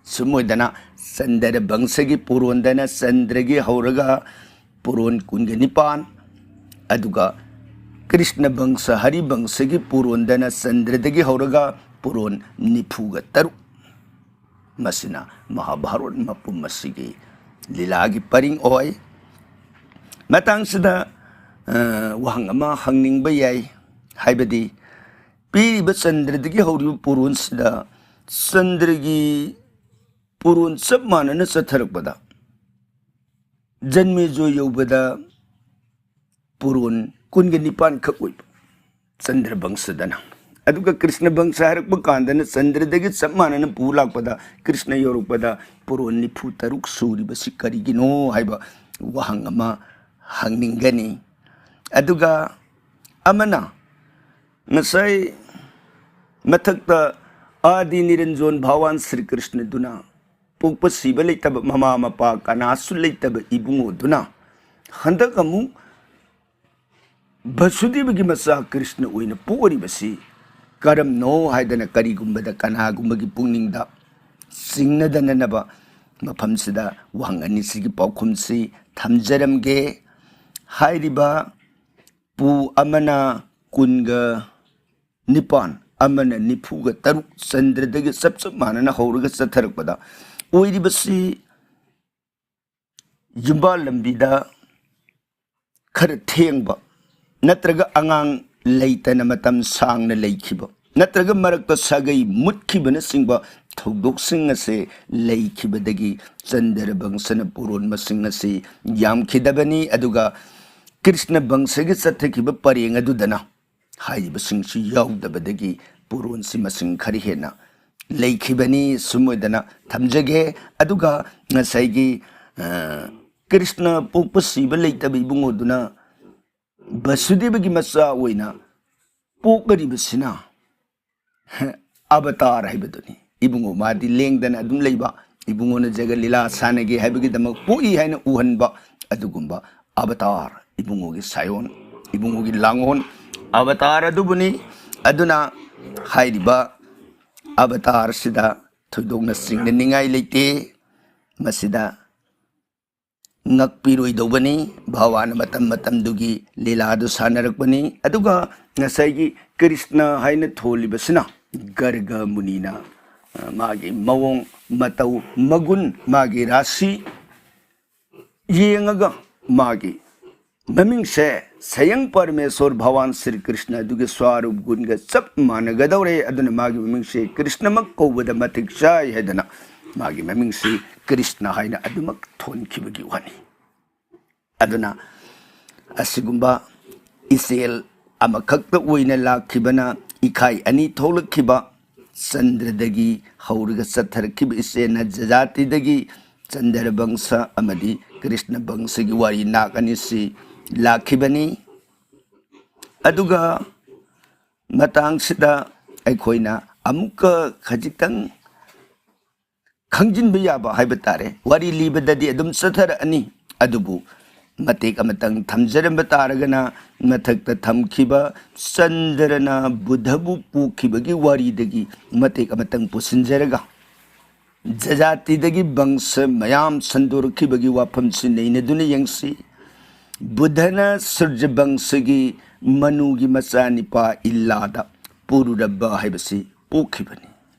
ꯁꯨꯝ ꯑꯣꯏꯗꯅ ꯆꯟꯗ꯭ꯔ ꯕꯪꯁꯒꯤ ꯄꯨꯔꯣꯟꯗꯅ ꯆꯟꯗ꯭ꯔꯒꯤ ꯍꯧꯔꯒ ꯄꯨꯔꯣꯟ ꯀꯨꯟꯒ ꯅꯤꯄꯥꯟ, ꯑꯗꯨꯒ ꯀ꯭ꯔꯤꯁꯅ ꯕꯪꯁ ꯍꯔꯤ ꯕꯪꯁꯒꯤ ꯄꯨꯔꯣꯟꯗꯅ ꯆꯟꯗ꯭ꯔꯗꯒꯤ ꯍꯧꯔꯒ ꯄꯨꯔꯣꯟ ꯅꯤꯐꯨꯒ ꯇꯔꯨꯛ꯫ ꯃꯁꯤꯅ ꯃꯍꯥꯚꯥꯔꯠ ꯃꯄꯨꯝ ꯑꯁꯤꯒꯤ ꯂꯤꯂꯥꯒꯤ ꯄꯔꯤꯡ ꯑꯣꯏ꯫ ꯃꯇꯥꯡꯁꯤꯗ, ꯑ, ꯋꯥꯍꯪ ꯑꯃ ꯍꯪꯅꯤꯡꯕ ꯌꯥꯏ, ꯍꯥꯏꯕꯗꯤ ꯄꯤꯔꯤꯕ ꯆꯟꯗ꯭ꯔꯗꯒꯤ ꯍꯧꯔꯤꯕ ꯄꯨꯔꯣꯟꯁꯤꯗ ꯆꯟꯗ꯭ꯔꯒꯤ ꯄꯨꯔꯣꯟ ꯆꯞ ꯃꯥꯟꯅꯅ ꯆꯠꯊꯔꯛꯄꯗ ꯖꯟꯃꯦꯖꯣ ꯌꯧꯕꯗ ꯄꯨꯔꯣꯟ ꯀꯨꯟꯒ ꯅꯤꯄꯥꯟ ꯈꯛ ꯑꯣꯏꯕ ꯆꯟꯗ꯭ꯔ ꯕꯪꯁꯗꯅ꯫ ꯑꯗꯨꯒ ꯀ꯭ꯔꯤꯁꯅ ꯕꯪꯁ ꯍꯥꯏꯔꯛꯄ ꯀꯥꯟꯗꯅ ꯆꯟꯗ꯭ꯔꯗꯒꯤ ꯆꯞ ꯃꯥꯟꯅꯅ ꯄꯨ ꯂꯥꯛꯄꯗ ꯀ꯭ꯔꯤꯁꯅ ꯌꯧꯔꯛꯄꯗ ꯄꯨꯔꯣꯟ ꯅꯤꯐꯨ ꯇꯔꯨꯛ ꯁꯨꯔꯤꯕꯁꯤ ꯀꯔꯤꯒꯤꯅꯣ ꯍꯥꯏꯕ ꯋꯥꯍꯪ ꯑꯃ ꯍꯪꯅꯤꯡꯒꯅꯤ꯫ ꯑꯗꯨꯒ ꯑꯃꯅ ꯉꯁꯥꯏ ꯃꯊꯛꯇ ꯑꯥꯗꯤ ꯅꯤꯔꯟꯖꯣꯟ ꯚꯥꯋꯥꯟ ꯁ꯭ꯔꯤ ꯀ꯭ꯔꯤꯁꯅꯗꯨꯅ ꯄꯣꯛꯄ ꯁꯤꯕ ꯂꯩꯇꯕ, ꯃꯃꯥ ꯃꯄꯥ ꯀꯅꯥꯁꯨ ꯂꯩꯇꯕ ꯏꯕꯨꯡꯉꯣꯗꯨꯅ ꯍꯟꯗꯛ ꯑꯃꯨꯛ ꯚꯁꯨꯗꯦꯕꯒꯤ ꯃꯆꯥ ꯀ꯭ꯔꯤꯁꯅ ꯑꯣꯏꯅ ꯄꯣꯛꯂꯤꯕꯁꯤ ꯀꯔꯝꯅꯣ ꯍꯥꯏꯗꯅ ꯀꯔꯤꯒꯨꯝꯕꯗ ꯀꯅꯥꯒꯨꯝꯕꯒꯤ ꯄꯨꯛꯅꯤꯡꯗ ꯆꯤꯡꯅꯗꯅꯅꯕ ꯃꯐꯝꯁꯤꯗ ꯋꯥꯍꯪ ꯑꯅꯤꯁꯤꯒꯤ ꯄꯥꯎꯈꯨꯝꯁꯤ ꯊꯝꯖꯔꯝꯒꯦ꯫ ꯍꯥꯏꯔꯤꯕ ꯄꯨ ꯑꯃꯅ ꯀꯨꯟꯒ ꯅꯤꯄꯥꯟ, ꯑꯃꯅ ꯅꯤꯐꯨꯒ ꯇꯔꯨꯛ ꯆꯟꯗ꯭ꯔꯗꯒꯤ ꯆꯞ ꯆꯞ ꯃꯥꯟꯅꯅ ꯍꯧꯔꯒ ꯆꯠꯊꯔꯛꯄꯗ ꯑꯣꯏꯔꯤꯕꯁꯤ ꯌꯨꯝꯕꯥꯜ ꯂꯝꯕꯤꯗ ꯈꯔ ꯊꯦꯡꯕ, ꯅꯠꯇ꯭ꯔꯒ ꯑꯉꯥꯡ ꯂꯩꯇꯅ ꯃꯇꯝ ꯁꯥꯡꯅ ꯂꯩꯈꯤꯕ, ꯅꯠꯇ꯭ꯔꯒ ꯃꯔꯛꯇ ꯁꯥꯒꯩ ꯃꯨꯠꯈꯤꯕꯅꯆꯤꯡꯕ ꯊꯧꯗꯣꯛꯁꯤꯡ ꯑꯁꯤ ꯂꯩꯈꯤꯕꯗꯒꯤ ꯆꯟꯗ꯭ꯔ ꯕꯪꯁꯅ ꯄꯨꯔꯣꯟ ꯃꯁꯤꯡ ꯑꯁꯤ ꯌꯥꯝꯈꯤꯗꯕꯅꯤ꯫ ꯑꯗꯨꯒ ꯀ꯭ꯔꯤꯁꯅ ꯕꯪꯁꯒꯤ ꯆꯠꯊꯈꯤꯕ ꯄꯔꯦꯡ ꯑꯗꯨꯗꯅ ꯍꯥꯏꯔꯤꯕꯁꯤꯡꯁꯤ ꯌꯥꯎꯗꯕꯗꯒꯤ ꯄꯨꯔꯣꯟꯁꯤ ꯃꯁꯤꯡ ꯈꯔ ꯍꯦꯟꯅ ꯂꯩꯈꯤꯕꯅꯤ꯫ ꯁꯨꯝ ꯑꯣꯏꯗꯅ ꯊꯝꯖꯒꯦ꯫ ꯑꯗꯨꯒ ꯉꯁꯥꯏꯒꯤ, ꯑ, ꯀ꯭ꯔꯤꯁꯅ ꯄꯣꯛꯄ ꯁꯤꯕ ꯂꯩꯇꯕ ꯏꯕꯨꯡꯉꯣꯗꯨꯅ ꯕꯁꯨꯗꯦꯕꯒꯤ ꯃꯆꯥ ꯑꯣꯏꯅ ꯄꯣꯛꯂꯤꯕꯁꯤꯅ ꯑꯕꯇꯥꯔ ꯍꯥꯏꯕꯗꯨꯅꯤ꯫ ꯏꯕꯨꯡꯉꯣ ꯃꯥꯗꯤ ꯂꯦꯡꯗꯅ ꯑꯗꯨꯝ ꯂꯩꯕ, ꯏꯕꯨꯡꯉꯣꯅ ꯖꯒ ꯂꯤꯂꯥ ꯁꯥꯟꯅꯒꯦ ꯍꯥꯏꯕꯒꯤꯗꯃꯛ ꯄꯣꯛꯏ ꯍꯥꯏꯅ ꯎꯍꯟꯕ ꯑꯗꯨꯒꯨꯝꯕ ꯑꯕꯇꯥꯔ, ꯏꯕꯨꯡꯉꯣꯒꯤ ꯁꯥꯏꯑꯣꯟ, ꯏꯕꯨꯡꯉꯣꯒꯤ ꯂꯥꯡꯑꯣꯟ, ꯑꯕꯇꯥꯔ ꯑꯗꯨꯕꯨꯅꯤ꯫ ꯑꯗꯨꯅ ꯍꯥꯏꯔꯤꯕ ꯑꯕꯇꯥꯔꯁꯤꯗ ꯊꯣꯏꯗꯣꯛꯅ ꯆꯤꯡꯅꯅꯤꯡꯉꯥꯏ ꯂꯩꯇꯦ꯫ ꯃꯁꯤꯗ ꯉꯛꯄꯤꯔꯣꯏꯗꯧꯕꯅꯤ꯫ ꯚꯒꯋꯥꯟꯅ ꯃꯇꯝ ꯃꯇꯝꯗꯨꯒꯤ ꯂꯤꯂꯥꯗꯨ ꯁꯥꯟꯅꯔꯛꯄꯅꯤ꯫ ꯑꯗꯨꯒ ꯉꯁꯥꯏꯒꯤ ꯀ꯭ꯔꯤꯁꯅ ꯍꯥꯏꯅ ꯊꯣꯜꯂꯤꯕꯁꯤꯅ ꯒꯔꯒ ꯃꯨꯅꯤꯅ, ꯑ, ꯃꯥꯒꯤ ꯃꯑꯣꯡ ꯃꯇꯧ, ꯃꯒꯨꯟ, ꯃꯥꯒꯤ ꯔꯥꯁꯤ ꯌꯦꯡꯉꯒ ꯃꯥꯒꯤ ꯃꯃꯤꯡꯁꯦ ꯁꯌꯪ ꯄꯔꯃꯦꯁꯣꯔ ꯚꯒꯋꯥꯟ ꯁ꯭ꯔꯤ ꯀ꯭ꯔꯤꯁꯅ ꯑꯗꯨꯒꯤ ꯁ꯭ꯋꯥꯔꯨꯞ ꯒꯨꯟꯒ ꯆꯞ ꯃꯥꯟꯅꯒꯗꯧꯔꯦ, ꯑꯗꯨꯅ ꯃꯥꯒꯤ ꯃꯃꯤꯡꯁꯦ ꯀ꯭ꯔꯤꯁꯅꯃꯛ ꯀꯧꯕꯗ ꯃꯇꯤꯛ ꯆꯥꯏ ꯍꯥꯏꯗꯅ ꯃꯥꯒꯤ ꯃꯃꯤꯡꯁꯤ ꯀ꯭ꯔꯤꯁꯅ ꯍꯥꯏꯅ ꯑꯗꯨꯃꯛ ꯊꯣꯟꯈꯤꯕꯒꯤ ꯋꯥꯅꯤ꯫ ꯑꯗꯨꯅ ꯑꯁꯤꯒꯨꯝꯕ ꯏꯆꯦꯜ ꯑꯃꯈꯛꯇ ꯑꯣꯏꯅ ꯂꯥꯛꯈꯤꯕꯅ ꯏꯈꯥꯏ ꯑꯅꯤ ꯊꯣꯛꯂꯛꯈꯤꯕ ꯆꯟꯗ꯭ꯔꯗꯒꯤ ꯍꯧꯔꯒ ꯆꯠꯊꯔꯛꯈꯤꯕ ꯏꯆꯦꯜꯅ ꯖꯖꯥꯇꯤꯗꯒꯤ ꯆꯟꯗ꯭ꯔ ꯕꯪꯁ ꯑꯃꯗꯤ ꯀ꯭ꯔꯤꯁꯅ ꯕꯪꯁꯒꯤ ꯋꯥꯔꯤ ꯅꯥꯛ ꯑꯅꯤꯁꯤ ꯂꯥꯛꯈꯤꯕꯅꯤ꯫ ꯑꯗꯨꯒ ꯃꯇꯥꯡꯁꯤꯗ ꯑꯩꯈꯣꯏꯅ ꯑꯃꯨꯛꯀ ꯈꯖꯤꯛꯇꯪ ꯈꯪꯖꯤꯟꯕ ꯌꯥꯕ ꯍꯥꯏꯕ ꯇꯥꯔꯦ꯫ ꯋꯥꯔꯤ ꯂꯤꯕꯗꯗꯤ ꯑꯗꯨꯝ ꯆꯠꯊꯔꯛꯑꯅꯤ, ꯑꯗꯨꯕꯨ ꯃꯇꯦꯛ ꯑꯃꯇꯪ ꯊꯝꯖꯔꯝꯕ ꯇꯥꯔꯒꯅ, ꯃꯊꯛꯇ ꯊꯝꯈꯤꯕ ꯆꯟꯗ꯭ꯔꯅ ꯕꯨꯙꯕꯨ ꯄꯣꯛꯈꯤꯕꯒꯤ ꯋꯥꯔꯤꯗꯒꯤ ꯃꯇꯦꯛ ꯑꯃꯇꯪ ꯄꯨꯁꯤꯟꯖꯔꯒ, ꯖꯖꯥꯇꯤꯗꯒꯤ ꯕꯪꯁ ꯃꯌꯥꯝ ꯁꯟꯗꯣꯔꯛꯈꯤꯕꯒꯤ ꯋꯥꯐꯝꯁꯤ ꯅꯩꯅꯗꯨꯅ ꯌꯦꯡꯁꯤ꯫ ꯕꯨꯙꯅ ꯁꯨꯔꯖ ꯕꯪꯁꯒꯤ ꯃꯅꯨꯒꯤ ꯃꯆꯥꯅꯤꯄꯥ ꯏꯜꯂꯥꯗ ꯄꯨꯔꯨꯔꯕ ꯍꯥꯏꯕꯁꯤ ꯄꯣꯛꯈꯤꯕꯅꯤ꯫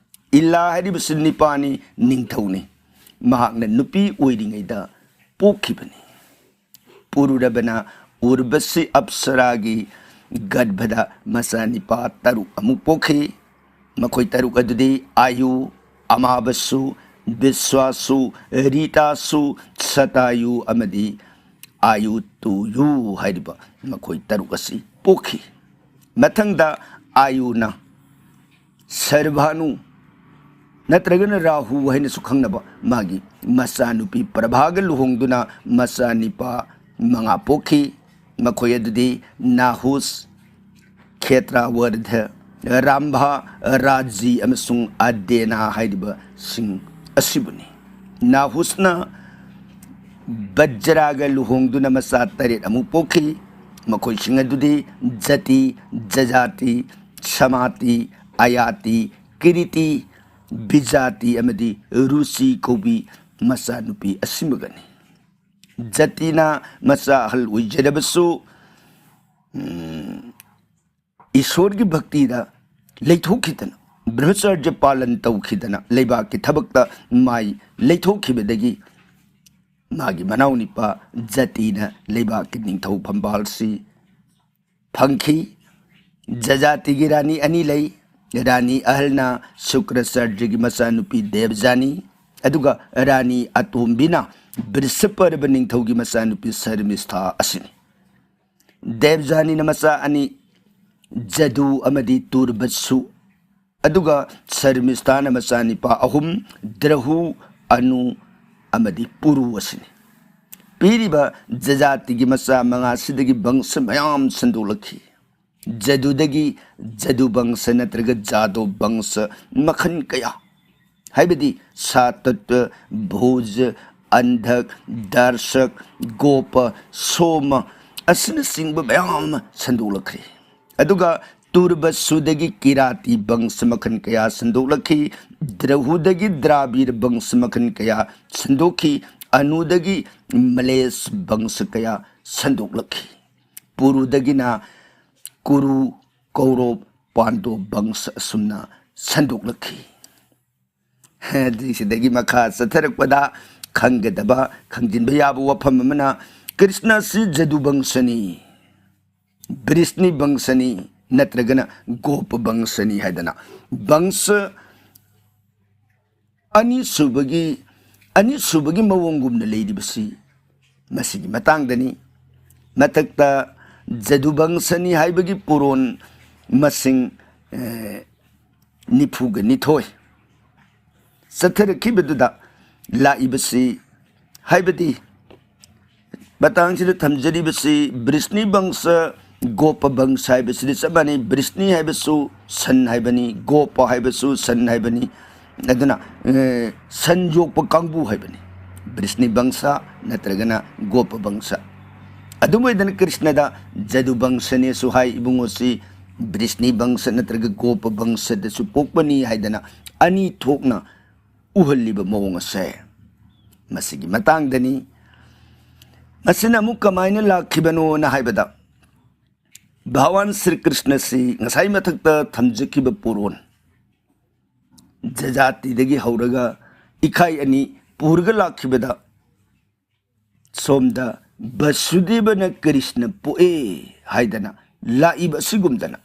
ꯏꯜꯂꯥ ꯍꯥꯏꯔꯤꯕꯁꯤ ꯅꯤꯄꯥꯅꯤ, ꯅꯤꯡꯊꯧꯅꯤ꯫ ꯃꯍꯥꯛꯅ ꯅꯨꯄꯤ ꯑꯣꯏꯔꯤꯉꯩꯗ ꯄꯣꯛꯈꯤꯕꯅꯤ꯫ ꯄꯨꯔꯨꯔꯕꯅ ꯎꯔꯕꯁꯤ ꯑꯞꯁꯔꯥꯒꯤ ꯒꯔꯚꯗ ꯃꯆꯥꯅꯤꯄꯥ ꯇꯔꯨꯛ ꯑꯃꯨꯛ ꯄꯣꯛꯈꯤ꯫ ꯃꯈꯣꯏ ꯇꯔꯨꯛ ꯑꯗꯨꯗꯤ ꯑꯥꯌꯨ, ꯑꯃꯥꯕꯁꯨ, ꯕꯤꯁ꯭ꯋꯥꯁꯨ, ꯔꯤꯇꯥꯁꯨ, ꯁꯇꯥꯌꯨ ꯑꯃꯗꯤ ꯑꯥꯌꯨ ꯇꯨꯌꯨ ꯍꯥꯏꯔꯤꯕ ꯃꯈꯣꯏ ꯇꯔꯨꯛ ꯑꯁꯤ ꯄꯣꯛꯈꯤ꯫ ꯃꯊꯪꯗ ꯑꯥꯌꯨꯅ ꯁꯔꯚꯥꯅꯨ ꯅꯠꯇ꯭ꯔꯒꯅ ꯔꯥꯍꯨ ꯍꯥꯏꯅꯁꯨ ꯈꯪꯅꯕ ꯃꯥꯒꯤ ꯃꯆꯥꯅꯨꯄꯤ ꯄ꯭ꯔꯚꯥꯒ ꯂꯨꯍꯣꯡꯗꯨꯅ ꯃꯆꯥꯅꯤꯄꯥ ꯃꯉꯥ ꯄꯣꯛꯈꯤ꯫ ꯃꯈꯣꯏ ꯑꯗꯨꯗꯤ ꯅꯥꯍꯨꯁ, ꯈꯦꯇ꯭ꯔꯥꯋꯔꯙ, ꯔꯥꯝꯚꯥ, ꯔꯥꯖꯤ ꯑꯃꯁꯨꯡ ꯑꯗꯦꯅꯥ ꯍꯥꯏꯔꯤꯕꯁꯤꯡ ꯑꯁꯤꯕꯨꯅꯤ꯫ ꯅꯥꯍꯨꯁꯅ ꯕꯖ꯭ꯔꯥꯒ ꯂꯨꯍꯣꯡꯗꯨꯅ ꯃꯆꯥ ꯇꯔꯦꯠ ꯑꯃꯨꯛ ꯄꯣꯛꯈꯤ꯫ ꯃꯈꯣꯏꯁꯤꯡ ꯑꯗꯨꯗꯤ ꯖꯇꯤ, ꯖꯖꯥꯇꯤ, ꯁꯃꯥꯇꯤ, ꯑꯌꯥꯇꯤ, ꯀꯤꯔꯤꯇꯤ, ꯕꯤꯖꯥꯇꯤ ꯑꯃꯗꯤ ꯔꯨꯆꯤ ꯀꯧꯕꯤ ꯃꯆꯥꯅꯨꯄꯤ ꯑꯁꯤꯃꯒꯅꯤ꯫ ꯖꯇꯤꯅ ꯃꯆꯥ ꯑꯍꯜ ꯑꯣꯏꯖꯔꯕꯁꯨ, ꯎꯝ, ꯏꯁꯣꯔꯒꯤ ꯚꯛꯇꯤꯗ ꯂꯩꯊꯣꯛꯈꯤꯗꯅ, ꯕ꯭ꯔꯍꯃꯆꯥꯔꯖ ꯄꯥꯂꯟ ꯇꯧꯈꯤꯗꯅ ꯂꯩꯕꯥꯛꯀꯤ ꯊꯕꯛꯇ ꯃꯥꯏ ꯂꯩꯊꯣꯛꯈꯤꯕꯗꯒꯤ ꯃꯥꯒꯤ ꯃꯅꯥꯎꯅꯤꯄꯥ ꯖꯇꯤꯅ ꯂꯩꯕꯥꯛꯀꯤ ꯅꯤꯡꯊꯧ ꯐꯝꯕꯥꯜꯁꯤ ꯐꯪꯈꯤ꯫ ꯖꯖꯥꯇꯤꯒꯤ ꯔꯥꯅꯤ ꯑꯅꯤ ꯂꯩ꯫ ꯔꯥꯅꯤ ꯑꯍꯜꯅ ꯁꯨꯀ꯭ꯔꯆꯥꯔꯖꯒꯤ ꯃꯆꯥꯅꯨꯄꯤ ꯗꯦꯕꯖꯥꯅꯤ, ꯑꯗꯨꯒ ꯔꯥꯅꯤ ꯑꯇꯣꯝꯕꯤꯅ ꯕ꯭ꯔꯤꯁꯄꯔꯕ ꯅꯤꯡꯊꯧꯒꯤ ꯃꯆꯥꯅꯨꯄꯤ ꯁꯔꯃꯤꯁꯊꯥ ꯑꯁꯤꯅꯤ꯫ ꯗꯦꯕꯖꯥꯅꯤꯅ ꯃꯆꯥ ꯑꯅꯤ, ꯖꯗꯨ ꯑꯃꯗꯤ ꯇꯨꯔꯕꯠꯁꯨ, ꯑꯗꯨꯒ ꯁꯔꯃꯤꯁꯊꯥꯅ ꯃꯆꯥꯅꯤꯄꯥ ꯑꯍꯨꯝ, ꯗ꯭ꯔꯍꯨ, ꯑꯅꯨ ꯑꯃꯗꯤ ꯄꯨꯔꯨ ꯑꯁꯤꯅꯤ꯫ ꯄꯤꯔꯤꯕ ꯖꯖꯥꯇꯤꯒꯤ ꯃꯆꯥ ꯃꯉꯥꯁꯤꯗꯒꯤ ꯕꯪꯁ ꯃꯌꯥꯝ ꯁꯟꯗꯣꯛꯂꯛꯈꯤ꯫ ꯖꯗꯨꯗꯒꯤ ꯖꯗꯨ ꯕꯪꯁ ꯅꯠꯇ꯭ꯔꯒ ꯖꯥꯗꯣ ꯕꯪꯁ ꯃꯈꯜ ꯀꯌꯥ, ꯍꯥꯏꯕꯗꯤ ꯁꯥꯇꯠ, ꯚꯨꯖ, ꯑꯟꯙꯛ, ꯗꯥꯔꯁꯛ, ꯒꯣꯄ, ꯁꯣꯃ ꯑꯁꯤꯅꯆꯤꯡꯕ ꯃꯌꯥꯝ ꯑꯃ ꯁꯟꯗꯣꯛꯂꯛꯈ꯭ꯔꯦ꯫ ꯑꯗꯨꯒ ꯇꯨꯔꯕꯁꯨꯗꯒꯤ ꯀꯤꯔꯥꯇꯤ ꯕꯪꯁ ꯃꯈꯜ ꯀꯌꯥ ꯁꯟꯗꯣꯛꯂꯛꯈꯤ꯫ ꯗ꯭ꯔꯍꯨꯗꯒꯤ ꯗ꯭ꯔꯥꯕꯤꯔ ꯕꯪꯁ ꯃꯈꯜ ꯀꯌꯥ ꯁꯟꯗꯣꯛꯈꯤ꯫ ꯑꯅꯨꯗꯒꯤ ꯃꯂꯦꯁ ꯕꯪꯁ ꯀꯌꯥ ꯁꯟꯗꯣꯛꯂꯛꯈꯤ꯫ ꯄꯨꯔꯨꯗꯒꯤꯅ ꯀꯨꯔꯨ, ꯀꯧꯔꯣꯞ, ꯄꯥꯟꯗꯣꯞ ꯕꯪꯁ ꯑꯁꯨꯝꯅ ꯁꯟꯗꯣꯛꯂꯛꯈꯤ꯫ ꯑꯗꯨꯒꯤꯁꯤꯗꯒꯤ ꯃꯈꯥ ꯆꯠꯊꯔꯛꯄꯗ ꯈꯪꯒꯗꯕ, ꯈꯪꯖꯤꯟꯕ ꯌꯥꯕ ꯋꯥꯐꯝ ꯑꯃꯅ, ꯀ꯭ꯔꯤꯁꯅ ꯑꯁꯤ ꯖꯗꯨ ꯕꯪꯁꯅꯤ, ꯕ꯭ꯔꯤꯁꯅꯤ ꯕꯪꯁꯅꯤ, ꯅꯠꯇ꯭ꯔꯒꯅ ꯒꯣꯄ ꯕꯪꯁꯅꯤ ꯍꯥꯏꯗꯅ ꯕꯪꯁ ꯑꯅꯤꯁꯨꯕꯒꯤ, ꯑꯅꯤꯁꯨꯕꯒꯤ ꯃꯑꯣꯡꯒꯨꯝꯅ ꯂꯩꯔꯤꯕꯁꯤ ꯃꯁꯤꯒꯤ ꯃꯇꯥꯡꯗꯅꯤ꯫ ꯃꯊꯛꯇ ꯖꯗꯨ ꯕꯪꯁꯅꯤ ꯍꯥꯏꯕꯒꯤ ꯄꯨꯔꯣꯟ ꯃꯁꯤꯡ, ꯑꯦ, ꯅꯤꯐꯨꯒ ꯅꯤꯊꯣꯏ ꯆꯠꯊꯔꯛꯈꯤꯕꯗꯨꯗ ꯂꯥꯛꯏꯕꯁꯤ, ꯍꯥꯏꯕꯗꯤ ꯃꯇꯥꯡꯁꯤꯗ ꯊꯝꯖꯔꯤꯕꯁꯤ ꯕ꯭ꯔꯤꯁꯅꯤ ꯕꯪꯁ, ꯒꯣꯄ ꯕꯪꯁ ꯍꯥꯏꯕꯁꯤꯗꯤ ꯆꯞ ꯃꯥꯟꯅꯩ꯫ ꯕ꯭ꯔꯤꯁꯅꯤ ꯍꯥꯏꯕꯁꯨ ꯁꯟ ꯍꯥꯏꯕꯅꯤ, ꯒꯣꯄ ꯍꯥꯏꯕꯁꯨ ꯁꯟ ꯍꯥꯏꯕꯅꯤ꯫ ꯑꯗꯨꯅ, ꯑꯦ, ꯁꯟ ꯌꯣꯛꯄ ꯀꯥꯡꯕꯨ ꯍꯥꯏꯕꯅꯤ ꯕ꯭ꯔꯤꯁꯅꯤ ꯕꯪꯁ ꯅꯠꯇ꯭ꯔꯒꯅ ꯒꯣꯄ ꯕꯪꯁ꯫ ꯑꯗꯨꯝ ꯑꯣꯏꯗꯅ ꯀ꯭ꯔꯤꯁꯅꯗ ꯖꯗꯨ ꯕꯪꯁꯅꯦꯁꯨ ꯍꯥꯏ, ꯏꯕꯨꯡꯉꯣꯁꯤ ꯕ꯭ꯔꯤꯁꯅꯤ ꯕꯪꯁ ꯅꯠꯇ꯭ꯔꯒ ꯒꯣꯄ ꯕꯪꯁꯗꯁꯨ ꯄꯣꯛꯄꯅꯤ ꯍꯥꯏꯗꯅ ꯑꯅꯤ ꯊꯣꯛꯅ ꯎꯍꯜꯂꯤꯕ ꯃꯑꯣꯡ ꯑꯁꯦ, ꯃꯁꯤꯒꯤ ꯃꯇꯥꯡꯗꯅꯤ꯫ ꯃꯁꯤꯅ ꯑꯃꯨꯛ ꯀꯃꯥꯏꯅ ꯂꯥꯛꯈꯤꯕꯅꯣꯅ ꯍꯥꯏꯕꯗ, ꯚꯒꯋꯥꯟ ꯁ꯭ꯔꯤ ꯀ꯭ꯔꯤꯁꯅꯁꯤ ꯉꯁꯥꯏ ꯃꯊꯛꯇ ꯊꯝꯖꯈꯤꯕ ꯄꯨꯔꯣꯟ ꯖꯖꯥꯇꯤꯗꯒꯤ ꯍꯧꯔꯒ ꯏꯈꯥꯏ ꯑꯅꯤ ꯄꯨꯔꯒ ꯂꯥꯛꯈꯤꯕꯗ, ꯁꯣꯝꯗ ꯕꯁꯨꯗꯦꯕꯅ ꯀ꯭ꯔꯤꯁꯅ ꯄꯣꯛꯑꯦ ꯍꯥꯏꯗꯅ ꯂꯥꯛꯏꯕ ꯑꯁꯤꯒꯨꯝꯗꯅ,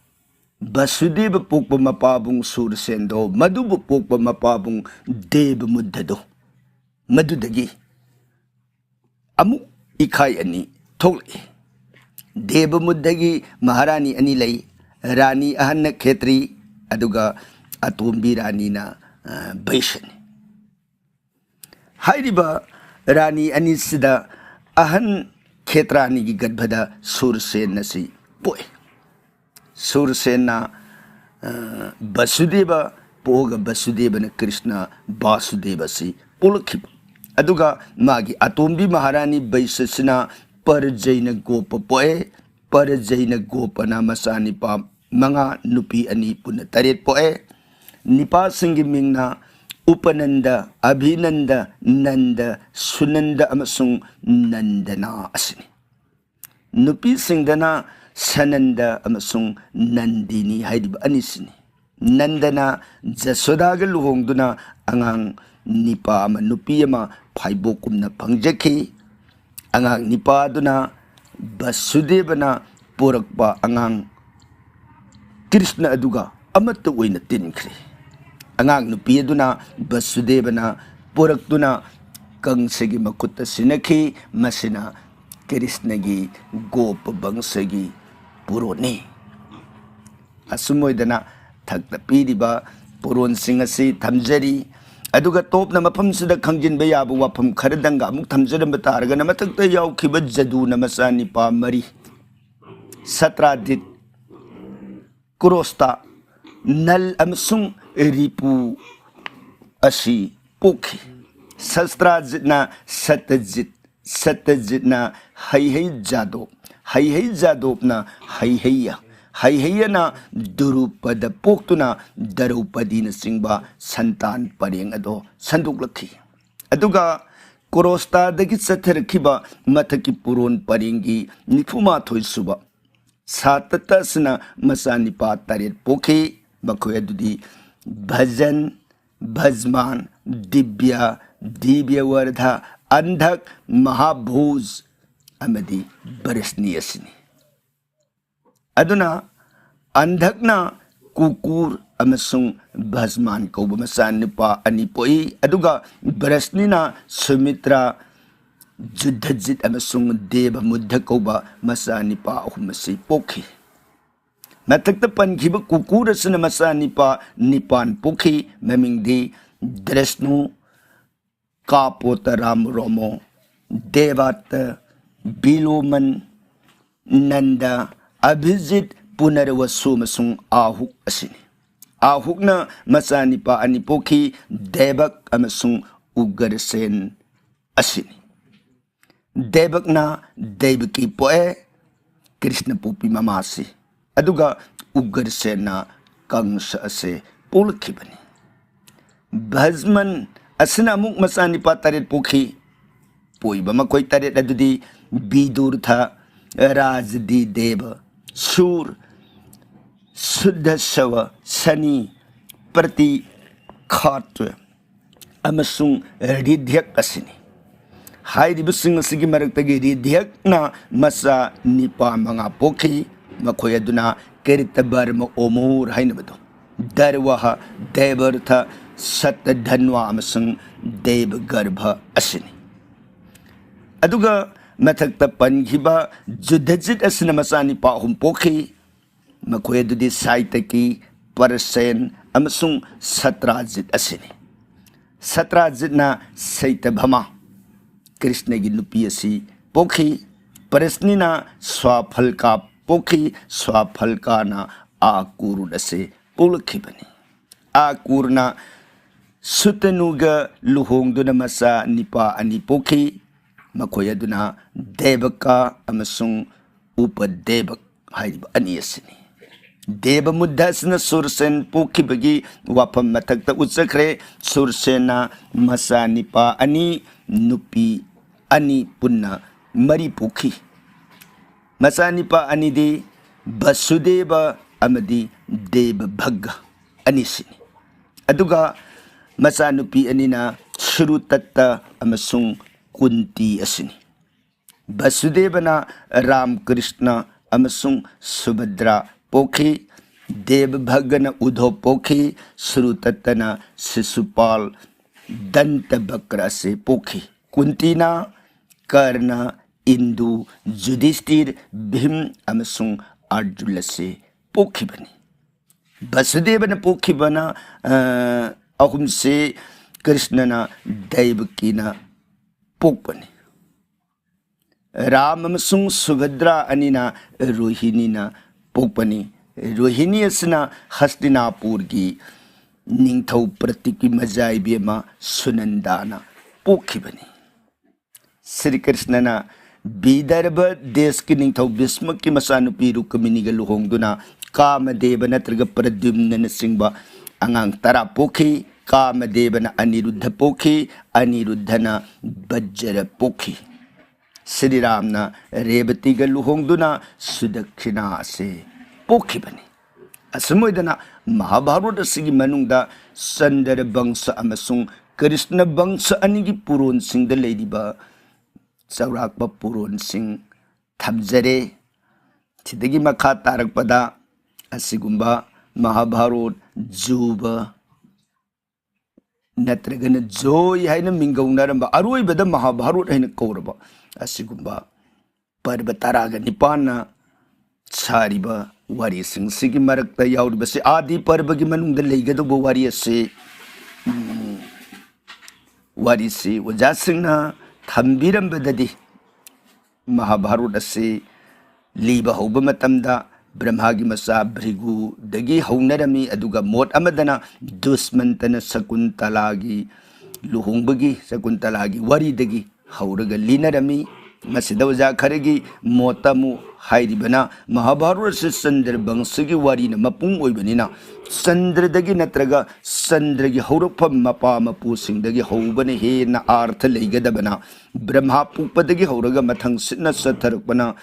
ꯕꯁꯨꯗꯦꯕ ꯄꯣꯛꯄ ꯃꯄꯥꯕꯨꯡ ꯁꯨꯔꯁꯦꯟꯗꯣ, ꯃꯗꯨꯕꯨ ꯄꯣꯛꯄ ꯃꯄꯥꯕꯨꯡ ꯗꯦꯕꯃꯨꯗꯗꯣ, ꯃꯗꯨꯗꯒꯤ ꯑꯃꯨꯛ ꯏꯈꯥꯏ ꯑꯅꯤ ꯊꯣꯛꯂꯛꯏ꯫ ꯗꯦꯕꯃꯨꯗꯒꯤ ꯃꯍꯥꯔꯥꯅꯤ ꯑꯅꯤ ꯂꯩ, ꯔꯥꯅꯤ ꯑꯍꯟꯅ ꯈꯦꯇ꯭ꯔꯤ, ꯑꯗꯨꯒ ꯑꯇꯣꯝꯕꯤ ꯔꯥꯅꯤꯅ, ꯑ, ꯕꯩꯁꯅꯤ꯫ ꯍꯥꯏꯔꯤꯕ ꯔꯥꯅꯤ ꯑꯅꯤꯁꯤꯗ ꯑꯍꯟ ꯈꯦꯇ꯭ꯔꯥꯅꯤꯒꯤ ꯒꯔꯚꯗ ꯁꯨꯔꯁꯦꯟ ꯑꯁꯤ ꯄꯣꯛꯏ꯫ ꯁꯨꯔꯁꯦꯟꯅ, ꯑ, ꯕꯁꯨꯗꯦꯕ ꯄꯣꯛꯑꯒ ꯕꯁꯨꯗꯦꯕꯅ ꯀ꯭ꯔꯤꯁꯅ ꯕꯥꯁꯨꯗꯦꯕ ꯑꯁꯤ ꯄꯣꯛꯂꯛꯈꯤꯕ꯫ ꯑꯗꯨꯒ ꯃꯥꯒꯤ ꯑꯇꯣꯝꯕꯤ ꯃꯍꯥꯔꯥꯅꯤ ꯕꯩꯁꯁꯤꯅ ꯄꯔꯖꯩꯅ ꯒꯣꯄ ꯄꯣꯛꯑꯦ꯫ ꯄꯔꯖꯩꯅ ꯒꯣꯄꯅ ꯃꯆꯥꯅꯤꯄꯥ ꯃꯉꯥ, ꯅꯨꯄꯤ ꯑꯅꯤ, ꯄꯨꯟꯅ ꯇꯔꯦꯠ ꯄꯣꯛꯑꯦ꯫ ꯅꯤꯄꯥꯁꯤꯡꯒꯤ ꯃꯤꯡꯅ ꯎꯄꯅꯟꯗ, ꯑꯚꯤꯅꯟꯗ, ꯅꯟꯗ, ꯁꯨꯅꯟꯗ ꯑꯃꯁꯨꯡ ꯅꯟꯗꯅꯥ ꯑꯁꯤꯅꯤ꯫ ꯅꯨꯄꯤꯁꯤꯡꯗꯅ ꯁꯅꯟꯗ ꯑꯃꯁꯨꯡ ꯅꯟꯗꯤꯅꯤ ꯍꯥꯏꯔꯤꯕ ꯑꯅꯤꯁꯤꯅꯤ꯫ ꯅꯟꯗꯅ ꯖꯁꯣꯗꯥꯒ ꯂꯨꯍꯣꯡꯗꯨꯅ ꯑꯉꯥꯡ ꯅꯤꯄꯥ ꯑꯃ ꯅꯨꯄꯤ ꯑꯃ ꯐꯥꯏꯕꯣꯛꯀꯨꯝꯅ ꯐꯪꯖꯈꯤ꯫ ꯑꯉꯥꯡ ꯅꯤꯄꯥ ꯑꯗꯨꯅ ꯕꯁꯨꯗꯦꯕꯅ ꯄꯣꯔꯛꯄ ꯑꯉꯥꯡ ꯀ꯭ꯔꯤꯁꯅ ꯑꯗꯨꯒ ꯑꯃꯠꯇ ꯑꯣꯏꯅ ꯇꯤꯟꯈ꯭ꯔꯦ꯫ ꯑꯉꯥꯡ ꯅꯨꯄꯤ ꯑꯗꯨꯅ ꯕꯁꯨꯗꯦꯕꯅ ꯄꯣꯔꯛꯇꯨꯅ ꯀꯪꯁꯒꯤ ꯃꯈꯨꯠꯇ ꯁꯤꯟꯅꯈꯤ꯫ ꯃꯁꯤꯅ ꯀ꯭ꯔꯤꯁꯅꯒꯤ ꯒꯣꯄ ꯕꯪꯁꯒꯤ ꯄꯨꯔꯣꯟꯅꯤ꯫ ꯑꯁꯨꯝ ꯑꯣꯏꯗꯅ ꯊꯛꯇ ꯄꯤꯔꯤꯕ ꯄꯨꯔꯣꯟꯁꯤꯡ ꯑꯁꯤ ꯊꯝꯖꯔꯤ꯫ ꯑꯗꯨꯒ ꯇꯣꯞꯅ ꯃꯐꯝꯁꯤꯗ ꯈꯪꯖꯤꯟꯕ ꯌꯥꯕ ꯋꯥꯐꯝ ꯈꯔꯗꯪꯒ ꯑꯃꯨꯛ ꯊꯝꯖꯔꯝꯕ ꯇꯥꯔꯒꯅ, ꯃꯊꯛꯇ ꯌꯥꯎꯈꯤꯕ ꯖꯗꯨꯅ ꯃꯆꯥꯅꯤꯄꯥ ꯃꯔꯤ, ꯁꯇ꯭ꯔꯥꯖꯤꯠ, ꯀ꯭ꯔꯣꯁꯇ, ꯅꯜ ꯑꯃꯁꯨꯡ ꯔꯤꯄꯨ ꯑꯁꯤ ꯄꯣꯛꯈꯤ꯫ ꯁꯁꯇ꯭ꯔꯥꯖꯤꯠꯅ ꯁꯇꯖꯤꯠ, ꯁꯇꯖꯤꯠꯅ ꯍꯩꯍꯩ ꯖꯥꯗꯣꯞ, ꯍꯩꯍꯩ ꯖꯥꯗꯣꯞꯅ ꯍꯩꯍꯩꯌ, ꯍꯩꯍꯩꯌꯅ ꯗꯨꯔꯨꯄꯗ ꯄꯣꯛꯇꯨꯅ ꯗ꯭ꯔꯧꯄꯗꯤꯅꯆꯤꯡꯕ ꯁꯟꯇꯥꯟ ꯄꯔꯦꯡ ꯑꯗꯣ ꯁꯟꯗꯣꯛꯂꯛꯈꯤ꯫ ꯑꯗꯨꯒ ꯀ꯭ꯔꯣꯁꯇꯥꯗꯒꯤ ꯆꯠꯊꯔꯛꯈꯤꯕ ꯃꯊꯛꯀꯤ ꯄꯨꯔꯣꯟ ꯄꯔꯦꯡꯒꯤ ꯅꯤꯐꯨꯃꯥꯊꯣꯏ ꯁꯨꯕ ꯁꯥꯇꯇ ꯑꯁꯤꯅ ꯃꯆꯥꯅꯤꯄꯥ ꯇꯔꯦꯠ ꯄꯣꯛꯈꯤ꯫ ꯃꯈꯣꯏ ꯑꯗꯨꯗꯤ ꯚꯖꯟ, ꯚꯖꯃꯥꯟ, ꯗꯤꯕ꯭ꯌ, ꯗꯤꯕ꯭ꯌꯋꯔꯙ, ꯑꯟꯙꯛ, ꯃꯍꯥꯚꯣꯖ ꯑꯃꯗꯤ ꯕ꯭ꯔꯁꯅꯤ ꯑꯁꯤꯅꯤ꯫ ꯑꯗꯨꯅ ꯑꯟꯙꯛꯅ ꯀꯨꯀꯨꯔ ꯑꯃꯁꯨꯡ ꯚꯖꯃꯥꯟ ꯀꯧꯕ ꯃꯆꯥꯅꯨꯄꯥ ꯑꯅꯤ ꯄꯣꯛꯏ, ꯑꯗꯨꯒ ꯕ꯭ꯔꯁꯅꯤꯅ ꯁꯨꯃꯤꯇ꯭ꯔꯥ, ꯖꯨꯗꯙꯖꯤꯠ ꯑꯃꯁꯨꯡ ꯗꯦꯕꯃꯨꯗꯙ ꯀꯧꯕ ꯃꯆꯥꯅꯤꯄꯥ ꯑꯍꯨꯝ ꯑꯁꯤ ꯄꯣꯛꯈꯤ꯫ ꯃꯊꯛꯇ ꯄꯟꯈꯤꯕ ꯀꯨꯀꯨꯔ ꯑꯁꯤꯅ ꯃꯆꯥꯅꯤꯄꯥ ꯅꯤꯄꯥꯟ ꯄꯣꯛꯈꯤ, ꯃꯃꯤꯡꯗꯤ ꯗ꯭ꯔꯁꯅꯨ, ꯀꯥꯄꯣꯇ ꯔꯥꯝ ꯔꯣꯃꯣ, ꯗꯦꯕꯥꯇ, ꯕꯤꯂꯣꯃꯟ, ꯅꯟꯗ, ꯑꯚꯤꯖꯤꯠ, ꯄꯨꯅꯔꯋꯁꯨ ꯑꯃꯁꯨꯡ ꯑꯥꯍꯨꯛ ꯑꯁꯤꯅꯤ꯫ ꯑꯥꯍꯨꯛꯅ ꯃꯆꯥꯅꯤꯄꯥ ꯑꯅꯤ ꯄꯣꯛꯈꯤ, ꯗꯦꯕꯛ ꯑꯃꯁꯨꯡ ꯎꯒ꯭ꯔꯁꯦꯟ ꯑꯁꯤꯅꯤ꯫ ꯗꯦꯕꯛꯅ ꯗꯦꯕꯀꯤ ꯄꯣꯛꯑꯦ, ꯀ꯭ꯔꯤꯁꯅ ꯄꯣꯛꯄꯤ ꯃꯃꯥꯁꯤ, ꯑꯗꯨꯒ ꯎꯒ꯭ꯔꯁꯦꯟꯅ ꯀꯪꯁ ꯑꯁꯦ ꯄꯣꯛꯂꯛꯈꯤꯕꯅꯤ꯫ ꯚꯖꯃꯟ ꯑꯁꯤꯅ ꯑꯃꯨꯛ ꯃꯆꯥꯅꯤꯄꯥ ꯇꯔꯦꯠ ꯄꯣꯛꯈꯤ꯫ ꯄꯣꯛꯏꯕ ꯃꯈꯣꯏ ꯇꯔꯦꯠ ꯑꯗꯨꯗꯤ ꯕꯤꯗꯨꯔꯊ, ꯔꯥꯖꯗꯤꯗꯦꯕ, ꯁꯨꯔ, ꯁꯨꯗꯁꯋ, ꯁꯅꯤ, ꯄ꯭ꯔꯇꯤꯈꯥꯇ꯭ꯋ, ꯑꯃꯁꯨꯡ ꯔꯤꯙ꯭ꯌꯛ ꯑꯁꯤꯅꯤ꯫ ꯍꯥꯏꯔꯤꯕꯁꯤꯡ ꯑꯁꯤꯒꯤ ꯃꯔꯛꯇꯒꯤ ꯔꯤꯙ꯭ꯌꯛꯅ ꯃꯆꯥ ꯅꯤꯄꯥ ꯃꯉꯥ ꯄꯣꯛꯈꯤ꯫ ꯃꯈꯣꯏ ꯑꯗꯨꯅ ꯀꯤꯔꯇꯕꯔꯃ ꯑꯣꯃꯨꯔ ꯍꯥꯏꯅꯕꯗꯣ, ꯗꯔꯋꯥꯍ, ꯗꯦꯕꯔꯊ, ꯁꯠꯇꯙꯟꯋꯥ ꯑꯃꯁꯨꯡ ꯗꯦꯕꯒꯔꯚ ꯑꯁꯤꯅꯤ꯫ ꯑꯗꯨꯒ ꯃꯊꯛꯇ ꯄꯟꯈꯤꯕ ꯖꯨꯙꯖꯤꯠ ꯑꯁꯤꯅ ꯃꯆꯥ ꯅꯤꯄꯥ ꯑꯍꯨꯝ ꯄꯣꯛꯈꯤ꯫ ꯃꯈꯣꯏ ꯑꯗꯨꯗꯤ ꯁꯥꯏꯇꯀꯤ, ꯄꯔꯁꯦꯟ ꯑꯃꯁꯨꯡ ꯁꯇ꯭ꯔꯥꯖꯤꯠ ꯑꯁꯤꯅꯤ꯫ ꯁꯇ꯭ꯔꯥꯖꯤꯠꯅ ꯁꯩꯇꯚꯃꯥ, ꯀ꯭ꯔꯤꯁꯅꯒꯤ ꯅꯨꯄꯤ ꯑꯁꯤ ꯄꯣꯛꯈꯤ꯫ ꯄꯔꯁꯅꯤꯅ ꯁ꯭ꯋꯥꯐꯜꯀꯥ ꯄꯣꯛꯈꯤ꯫ ꯁ꯭ꯋꯥꯐꯜꯀꯥꯅ ꯑꯥꯀꯨꯔꯨꯟ ꯑꯁꯤ ꯄꯣꯛꯂꯛꯈꯤꯕꯅꯤ꯫ ꯑꯥꯀꯨꯔꯅ ꯁꯨꯇꯅꯨꯒ ꯂꯨꯍꯣꯡꯗꯨꯅ ꯃꯆꯥ ꯅꯤꯄꯥ ꯑꯅꯤ ꯄꯣꯛꯈꯤ꯫ ꯃꯈꯣꯏ ꯑꯗꯨꯅ ꯗꯦꯕꯀꯥ ꯑꯃꯁꯨꯡ ꯎꯄꯗꯦꯕꯛ ꯍꯥꯏꯔꯤꯕ ꯑꯅꯤ ꯑꯁꯤꯅꯤ꯫ ꯗꯦꯕꯃꯨꯗ ꯑꯁꯤꯅ ꯁꯨꯔꯁꯦꯟ ꯄꯣꯛꯈꯤꯕꯒꯤ ꯋꯥꯐꯝ ꯃꯊꯛꯇ ꯎꯠꯆꯈ꯭ꯔꯦ꯫ ꯁꯨꯔꯁꯦꯟꯅ ꯃꯆꯥ ꯅꯤꯄꯥ ꯑꯅꯤ, ꯅꯨꯄꯤ ꯑꯅꯤ, ꯄꯨꯟꯅ ꯃꯔꯤ ꯄꯣꯛꯈꯤ꯫ ꯃꯆꯥ ꯅꯤꯄꯥ ꯑꯅꯤꯗꯤ ꯕꯁꯨꯗꯦꯕ ꯑꯃꯗꯤ ꯗꯦꯕꯚꯒ ꯑꯅꯤꯁꯤꯅꯤ꯫ ꯑꯗꯨꯒ ꯃꯆꯥꯅꯨꯄꯤ ꯑꯅꯤꯅ ꯁꯨꯔꯨꯇꯠꯇ ꯑꯃꯁꯨꯡ ꯀꯨꯟꯇꯤ ꯑꯁꯤꯅꯤ꯫ ꯕꯁꯨꯗꯦꯕꯅ ꯔꯥꯝ ꯀ꯭ꯔꯤꯁꯅ ꯑꯃꯁꯨꯡ ꯁꯨꯚꯗ꯭ꯔꯥ ꯄꯣꯛꯈꯤ꯫ ꯗꯦꯕꯚꯒꯅ ꯎꯙꯣꯕ ꯄꯣꯛꯈꯤ꯫ ꯁꯨꯔꯨꯇꯠꯇꯅ ꯁꯤꯁꯨꯄꯥꯜ, ꯗꯟꯇꯚꯀ꯭ꯔ ꯑꯁꯤ ꯄꯣꯛꯈꯤ꯫ ꯀꯨꯟꯇꯤꯅ ꯀꯔꯅ, ꯏꯟꯗꯨ, ꯖꯨꯙꯤꯁꯇꯤꯔ, ꯚꯤꯝ ꯑꯃꯁꯨꯡ ꯑꯔꯖꯨꯟ ꯑꯁꯤ ꯄꯣꯛꯈꯤꯕꯅꯤ꯫ ꯕꯁꯨꯗꯦꯕꯅ ꯄꯣꯛꯈꯤꯕꯅ, ꯑ, ꯑꯍꯨꯝꯁꯤ ꯀ꯭ꯔꯤꯁꯅꯅ, ꯗꯩꯕꯀꯤꯅ ꯄꯣꯛꯄꯅꯤ꯫ ꯔꯥꯝ ꯑꯃꯁꯨꯡ ꯁꯨꯚꯗ꯭ꯔꯥ ꯑꯅꯤꯅ ꯔꯣꯍꯤꯅꯤꯅ ꯄꯣꯛꯄꯅꯤ꯫ ꯔꯣꯍꯤꯅꯤ ꯑꯁꯤꯅ ꯍꯁꯇꯤꯅꯥꯄꯨꯔꯒꯤ ꯅꯤꯡꯊꯧ ꯄ꯭ꯔꯇꯤꯛꯀꯤ ꯃꯖꯥꯏꯕꯤ ꯑꯃ ꯁꯨꯅꯟꯗꯥꯅ ꯄꯣꯛꯈꯤꯕꯅꯤ꯫ ꯁ꯭ꯔꯤ ꯀ꯭ꯔꯤꯁꯅꯅ ꯕꯤꯗꯔꯚ ꯗꯦꯁꯀꯤ ꯅꯤꯡꯊꯧ ꯚꯤꯁꯃꯀꯤ ꯃꯆꯥꯅꯨꯄꯤ ꯔꯨꯀꯃꯤꯅꯤꯒ ꯂꯨꯍꯣꯡꯗꯨꯅ ꯀꯥꯃꯗꯦꯕ ꯅꯠꯇ꯭ꯔꯒ ꯄ꯭ꯔꯗ꯭ꯌꯨꯝꯅꯅꯆꯤꯡꯕ ꯑꯉꯥꯡ ꯇꯔꯥ ꯄꯣꯛꯈꯤ꯫ ꯀꯥꯃꯗꯦꯕꯅ ꯑꯅꯤꯔꯨꯗꯙ ꯄꯣꯛꯈꯤ꯫ ꯑꯅꯤꯔꯨꯗꯙꯅ ꯕꯖ꯭ꯔ ꯄꯣꯛꯈꯤ꯫ ꯁ꯭ꯔꯤꯔꯥꯝꯅ ꯔꯦꯕꯇꯤꯒ ꯂꯨꯍꯣꯡꯗꯨꯅ ꯁꯨꯗꯛꯈꯤꯅꯥ ꯑꯁꯤ ꯄꯣꯛꯈꯤꯕꯅꯤ꯫ ꯑꯁꯨꯝ ꯑꯣꯏꯗꯅ ꯃꯍꯥꯚꯥꯔꯠ ꯑꯁꯤꯒꯤ ꯃꯅꯨꯡꯗ ꯆꯟꯗ꯭ꯔ ꯕꯪꯁ ꯑꯃꯁꯨꯡ ꯀ꯭ꯔꯤꯁꯅ ꯕꯪꯁ ꯑꯅꯤꯒꯤ ꯄꯨꯔꯣꯟꯁꯤꯡꯗ ꯂꯩꯔꯤꯕ ꯆꯥꯎꯔꯥꯛꯄ ꯄꯨꯔꯣꯟꯁꯤꯡ ꯊꯝꯖꯔꯦ꯫ ꯁꯤꯗꯒꯤ ꯃꯈꯥ ꯇꯥꯔꯛꯄꯗ ꯑꯁꯤꯒꯨꯝꯕ ꯃꯍꯥꯚꯥꯔꯣꯠ, ꯖꯨꯕ ꯅꯠꯇ꯭ꯔꯒꯅ ꯖꯣꯏ ꯍꯥꯏꯅ ꯃꯤꯡꯒꯧꯅꯔꯝꯕ, ꯑꯔꯣꯏꯕꯗ ꯃꯍꯥꯚꯥꯔꯣꯠ ꯍꯥꯏꯅ ꯀꯧꯔꯕ ꯑꯁꯤꯒꯨꯝꯕ ꯄꯔꯕ ꯇꯔꯥꯒ ꯅꯤꯄꯥꯟꯅ ꯁꯥꯔꯤꯕ ꯋꯥꯔꯤꯁꯤꯡꯁꯤꯒꯤ ꯃꯔꯛꯇ ꯌꯥꯎꯔꯤꯕꯁꯤ ꯑꯥꯗꯤ ꯄꯔꯕꯒꯤ ꯃꯅꯨꯡꯗ ꯂꯩꯒꯗꯧꯕ ꯋꯥꯔꯤ ꯑꯁꯤ, ꯎꯝ, ꯋꯥꯔꯤꯁꯤ ꯑꯣꯖꯥꯁꯤꯡꯅ ꯊꯝꯕꯤꯔꯝꯕꯗꯗꯤ ꯃꯍꯥꯚꯥꯔꯣꯠ ꯑꯁꯤ ꯂꯤꯕ ꯍꯧꯕ ꯃꯇꯝꯗ ꯕ꯭ꯔꯍꯃꯥꯒꯤ ꯃꯆꯥ ꯚ꯭ꯔꯤꯒꯨꯗꯒꯤ ꯍꯧꯅꯔꯝꯃꯤ, ꯑꯗꯨꯒ ꯃꯣꯠ ꯑꯃꯗꯅ ꯗꯨꯁꯃꯟꯇꯅ ꯁꯀꯨꯟꯇꯂꯥꯒꯤ ꯂꯨꯍꯣꯡꯕꯒꯤ, ꯁꯀꯨꯟꯇꯂꯥꯒꯤ ꯋꯥꯔꯤꯗꯒꯤ ꯍꯧꯔꯒ ꯂꯤꯅꯔꯝꯃꯤ꯫ ꯃꯁꯤꯗ ꯑꯣꯖꯥ ꯈꯔꯒꯤ ꯃꯣꯠꯇ ꯑꯃꯨꯛ ꯍꯥꯏꯔꯤꯕꯅ, ꯃꯍꯥꯚꯥꯔꯠ ꯑꯁꯤ ꯆꯟꯗ꯭ꯔ ꯕꯪꯁꯒꯤ ꯋꯥꯔꯤꯅ ꯃꯄꯨꯡ ꯑꯣꯏꯕꯅꯤꯅ, ꯆꯟꯗ꯭ꯔꯗꯒꯤ ꯅꯠꯇ꯭ꯔꯒ ꯆꯟꯗ꯭ꯔꯒꯤ ꯍꯧꯔꯛꯐꯝ ꯃꯄꯥ ꯃꯄꯨꯁꯤꯡꯗꯒꯤ ꯍꯧꯕꯅ ꯍꯦꯟꯅ ꯑꯥꯔꯊ ꯂꯩꯒꯗꯕꯅ, ꯕ꯭ꯔꯍꯃꯥ ꯄꯣꯛꯄꯗꯒꯤ ꯍꯧꯔꯒ ꯃꯊꯪ ꯁꯤꯠꯅ ꯆꯠꯊꯔꯛꯄꯅ,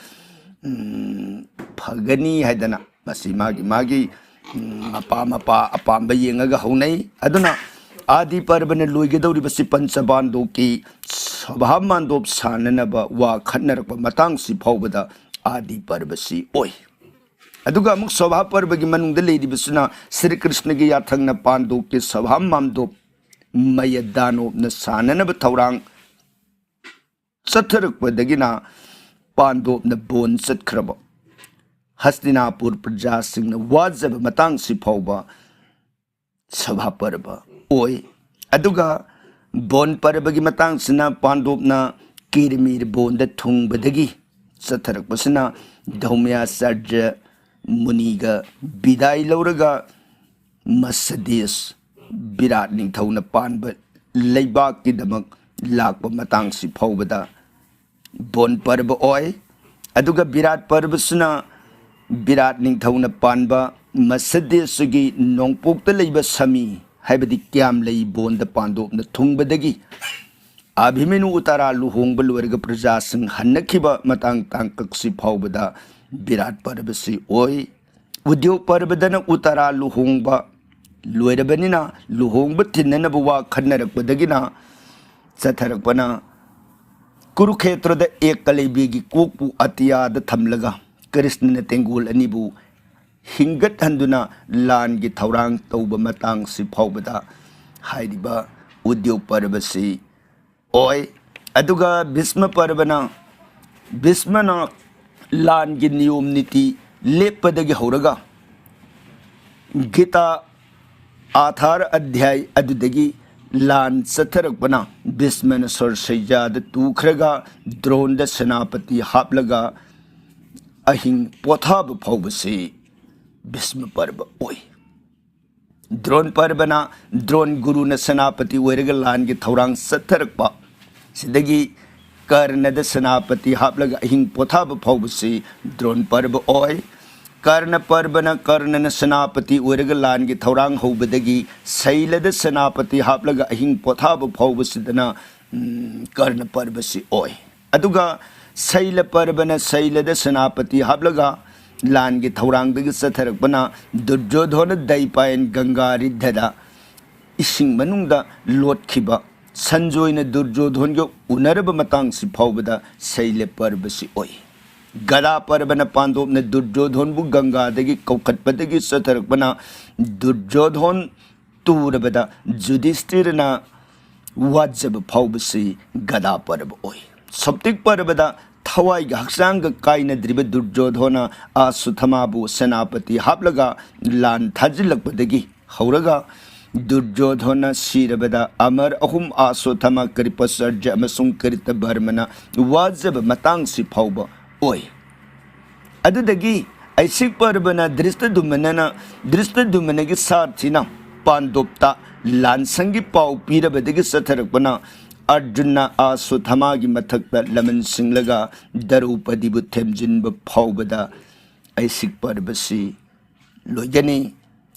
ꯎꯝ, ꯐꯒꯅꯤ ꯍꯥꯏꯗꯅ ꯃꯁꯤ ꯃꯥꯒꯤ ꯃꯥꯒꯤ, ꯎꯝ, ꯃꯄꯥ ꯃꯄꯥ ꯑꯄꯥꯝꯕ ꯌꯦꯡꯉꯒ ꯍꯧꯅꯩ꯫ ꯑꯗꯨꯅ ꯑꯥꯗꯤ ꯄꯔꯕꯅ ꯂꯣꯏꯒꯗꯧꯔꯤꯕꯁꯤ ꯄꯟꯆ ꯄꯥꯟꯗꯣꯞꯀꯤ ꯁꯣꯚꯥ ꯃꯥꯟꯗꯣꯞ ꯁꯥꯟꯅꯅꯕ ꯋꯥ ꯈꯠꯅꯔꯛꯄ ꯃꯇꯥꯡꯁꯤ ꯐꯥꯎꯕꯗ ꯑꯥꯗꯤ ꯄꯔꯕꯁꯤ ꯑꯣꯏ꯫ ꯑꯗꯨꯒ ꯑꯃꯨꯛ ꯁꯣꯚꯥ ꯄꯔꯕꯒꯤ ꯃꯅꯨꯡꯗ ꯂꯩꯔꯤꯕꯁꯤꯅ ꯁ꯭ꯔꯤ ꯀ꯭ꯔꯤꯁꯅꯒꯤ ꯌꯥꯊꯪꯅ ꯄꯥꯟꯗꯣꯞꯀꯤ ꯁꯣꯚꯥ ꯃꯥꯟꯗꯣꯞ ꯃꯌꯥ ꯗꯥꯅꯣꯞꯅ ꯁꯥꯟꯅꯅꯕ ꯊꯧꯔꯥꯡ ꯆꯠꯊꯔꯛꯄꯗꯒꯤꯅ ꯄꯥꯟꯗꯣꯞꯅ ꯕꯣꯟ ꯆꯠꯈ꯭ꯔꯕ ꯍꯁꯇꯤꯅꯥꯄꯨꯔ ꯄ꯭ꯔꯖꯥꯁꯤꯡꯅ ꯋꯥꯖꯕ ꯃꯇꯥꯡꯁꯤ ꯐꯥꯎꯕ ꯁꯚꯥ ꯄꯔꯕ ꯑꯣꯏ꯫ ꯑꯗꯨꯒ ꯕꯣꯟ ꯄꯔꯕꯒꯤ ꯃꯇꯥꯡꯁꯤꯅ ꯄꯥꯟꯗꯣꯞꯅ ꯀꯤꯔꯃꯤꯔ ꯕꯣꯟꯗ ꯊꯨꯡꯕꯗꯒꯤ ꯆꯠꯊꯔꯛꯄꯁꯤꯅ ꯙꯧꯃ꯭ꯌꯥꯆꯥꯔꯖ ꯃꯨꯅꯤꯒ ꯕꯤꯗꯥꯏ ꯂꯧꯔꯒ ꯃꯁꯗꯦꯁ ꯕꯤꯔꯥꯠ ꯅꯤꯡꯊꯧꯅ ꯄꯥꯟꯕ ꯂꯩꯕꯥꯛꯀꯤꯗꯃꯛ ꯂꯥꯛꯄ ꯃꯇꯥꯡꯁꯤ ꯐꯥꯎꯕꯗ ꯕꯣꯟ ꯄꯔꯕ ꯑꯣꯏ꯫ ꯑꯗꯨꯒ ꯕꯤꯔꯥꯠ ꯄꯔꯕꯁꯤꯅ ꯕꯤꯔꯥꯠ ꯅꯤꯡꯊꯧꯅ ꯄꯥꯟꯕ ꯃꯁꯗꯦꯁꯒꯤ ꯅꯣꯡꯄꯣꯛꯇ ꯂꯩꯕ ꯁꯃꯤ, ꯍꯥꯏꯕꯗꯤ ꯀ꯭ꯌꯥꯝꯂꯩ ꯕꯣꯟꯗ ꯄꯥꯟꯗꯣꯞꯅ ꯊꯨꯡꯕꯗꯒꯤ ꯑꯚꯤꯃꯅꯨ ꯎꯇꯥꯔꯥ ꯂꯨꯍꯣꯡꯕ ꯂꯣꯏꯔꯒ ꯄ꯭ꯔꯖꯥꯁꯤꯡ ꯍꯟꯅꯈꯤꯕ ꯃꯇꯥꯡ ꯇꯥꯡꯀꯛꯁꯤ ꯐꯥꯎꯕꯗ ꯕꯤꯔꯥꯠ ꯄꯔꯕꯁꯤ ꯑꯣꯏ꯫ ꯎꯗ꯭ꯌꯣ ꯄꯔꯕꯗꯅ ꯎꯇꯥꯔꯥ ꯂꯨꯍꯣꯡꯕ ꯂꯣꯏꯔꯕꯅꯤꯅ ꯂꯨꯍꯣꯡꯕ ꯊꯤꯟꯅꯅꯕ ꯋꯥ ꯈꯟꯅꯔꯛꯄꯗꯒꯤꯅ ꯆꯠꯊꯔꯛꯄꯅ ꯀꯨꯔꯨꯈꯦꯇ꯭ꯔꯗ ꯑꯦꯀꯂꯕ꯭ꯌꯒꯤ ꯀꯣꯛꯄꯨ ꯑꯇꯤꯌꯥꯗ ꯊꯝꯂꯒ ꯀ꯭ꯔꯤꯁꯅꯅ ꯇꯦꯡꯒꯣꯜ ꯑꯅꯤꯕꯨ ꯍꯤꯡꯒꯠꯍꯟꯗꯨꯅ ꯂꯥꯟꯒꯤ ꯊꯧꯔꯥꯡ ꯇꯧꯕ ꯃꯇꯥꯡꯁꯤ ꯐꯥꯎꯕꯗ ꯍꯥꯏꯔꯤꯕ ꯎꯗ꯭ꯌꯣꯒ ꯄꯔꯕꯁꯤ ꯑꯣꯏ꯫ ꯑꯗꯨꯒ ꯚꯤꯁꯃ ꯄꯔꯕꯅ, ꯚꯤꯁꯃꯅ ꯂꯥꯟꯒꯤ ꯅꯤꯌꯣꯝ ꯅꯤꯇꯤ ꯂꯦꯞꯄꯗꯒꯤ ꯍꯧꯔꯒ ꯒꯤꯇꯥ ꯑꯥꯊꯥꯔ ꯑꯙ꯭ꯌꯥꯏ ꯑꯗꯨꯗꯒꯤ ꯂꯥꯟ ꯆꯠꯊꯔꯛꯄꯅ ꯚꯤꯁꯃꯅ ꯁꯣꯔꯁꯩꯖꯥꯗ ꯇꯨꯈ꯭ꯔꯒ ꯗ꯭ꯔꯣꯟꯗ ꯁꯦꯅꯥꯄꯇꯤ ꯍꯥꯞꯂꯒ ꯑꯍꯤꯡ ꯄꯣꯊꯥꯕ ꯐꯥꯎꯕꯁꯤ ꯚꯤꯁꯃ ꯄꯔꯕ ꯑꯣꯏ꯫ ꯗ꯭ꯔꯣꯟ ꯄꯔꯕꯅ, ꯗ꯭ꯔꯣꯟ ꯒꯨꯔꯨꯅ ꯁꯦꯅꯥꯄꯇꯤ ꯑꯣꯏꯔꯒ ꯂꯥꯟꯒꯤ ꯊꯧꯔꯥꯡ ꯆꯠꯊꯔꯛꯄ ꯁꯤꯗꯒꯤ ꯀꯔꯅꯗ ꯁꯦꯅꯥꯄꯇꯤ ꯍꯥꯞꯂꯒ ꯑꯍꯤꯡ ꯄꯣꯊꯥꯕ ꯐꯥꯎꯕꯁꯤ ꯗ꯭ꯔꯣꯟ ꯄꯔꯕ ꯑꯣꯏ꯫ ꯀꯔꯅ ꯄꯔꯕꯅ ꯀꯔꯅꯅ ꯁꯦꯅꯥꯄꯇꯤ ꯑꯣꯏꯔꯒ ꯂꯥꯟꯒꯤ ꯊꯧꯔꯥꯡ ꯍꯧꯕꯗꯒꯤ ꯁꯩꯂꯗ ꯁꯦꯅꯥꯄꯇꯤ ꯍꯥꯞꯂꯒ ꯑꯍꯤꯡ ꯄꯣꯊꯥꯕ ꯐꯥꯎꯕꯁꯤꯗꯅ, ꯎꯝ, ꯀꯔꯅ ꯄꯔꯕꯁꯤ ꯑꯣꯏ꯫ ꯑꯗꯨꯒ ꯁꯩꯂ ꯄꯔꯕꯅ ꯁꯩꯂꯗ ꯁꯦꯅꯥꯄꯇꯤ ꯍꯥꯞꯂꯒ ꯂꯥꯟꯒꯤ ꯊꯧꯔꯥꯡꯗꯒꯤ ꯆꯠꯊꯔꯛꯄꯅ ꯗꯨꯔꯖꯣꯙꯣꯅ ꯗꯩꯄꯥꯌꯟ ꯒꯪꯒꯥ ꯔꯤꯗ꯭ꯙꯗ ꯏꯁꯤꯡ ꯃꯅꯨꯡꯗ ꯂꯣꯠꯈꯤꯕ ꯁꯟꯖꯣꯏꯅ ꯗꯨꯔꯖꯣꯙꯣꯟꯒ ꯎꯅꯔꯕ ꯃꯇꯥꯡꯁꯤ ꯐꯥꯎꯕꯗ ꯁꯩꯂ ꯄꯔꯕꯁꯤ ꯑꯣꯏ꯫ ꯒꯗꯥ ꯄꯔꯕꯅ ꯄꯥꯟꯗꯣꯞꯅ ꯗꯨꯔꯖꯣꯙꯣꯟꯕꯨ ꯒꯪꯒꯥꯗꯒꯤ ꯀꯧꯈꯠꯄꯗꯒꯤ ꯆꯠꯊꯔꯛꯄꯅ ꯗꯨꯔꯖꯣꯙꯣꯟ ꯇꯨꯔꯕꯗ ꯖꯨꯙꯤꯁꯇꯤꯔꯅ ꯋꯥꯖꯕ ꯐꯥꯎꯕꯁꯤ ꯒꯗꯥ ꯄꯔꯕ ꯑꯣꯏ꯫ ꯁꯣꯞꯇꯤꯛ ꯄꯔꯕꯗ ꯊꯋꯥꯏꯒ ꯍꯛꯆꯥꯡꯒ ꯀꯥꯏꯅꯗ꯭ꯔꯤꯕ ꯗꯨꯔꯖꯣꯙꯣꯅ ꯑꯁꯨꯊꯃꯥꯕꯨ ꯁꯦꯅꯥꯄꯇꯤ ꯍꯥꯞꯂꯒ ꯂꯥꯟ ꯊꯥꯖꯤꯜꯂꯛꯄꯗꯒꯤ ꯍꯧꯔꯒ ꯗꯨꯔꯖꯣꯙꯣꯅ ꯁꯤꯔꯕꯗ ꯑꯃꯔ ꯑꯍꯨꯝ ꯑꯁꯣꯊꯃ ꯀ꯭ꯔꯤꯄꯥꯆꯥꯔꯖ ꯑꯃꯁꯨꯡ ꯀ꯭ꯔꯤꯇꯕꯔꯃꯅ ꯋꯥꯖꯕ ꯃꯇꯥꯡꯁꯤ ꯐꯥꯎꯕ ꯑꯣꯏ꯫ ꯑꯗꯨꯗꯒꯤ ꯑꯩꯁꯤꯛ ꯄꯔꯕꯅ ꯗ꯭ꯔꯤꯁꯇꯗꯨꯃꯅꯅ, ꯗ꯭ꯔꯤꯁꯇꯗꯨꯃꯅꯒꯤ ꯁꯥꯔꯊꯤꯅ ꯄꯥꯟꯗꯣꯞꯇ ꯂꯥꯟꯁꯪꯒꯤ ꯄꯥꯎ ꯄꯤꯔꯕꯗꯒꯤ ꯆꯠꯊꯔꯛꯄꯅ ꯑꯔꯖꯨꯟꯅ ꯑꯁꯣꯊꯃꯥꯒꯤ ꯃꯊꯛꯇ ꯂꯃꯟ ꯁꯤꯡꯂꯒ ꯗ꯭ꯔꯧꯄꯗꯤꯕꯨ ꯊꯦꯝꯖꯤꯟꯕ ꯐꯥꯎꯕꯗ ꯑꯩꯁꯤꯛ ꯄꯔꯕꯁꯤ ꯂꯣꯏꯒꯅꯤ꯫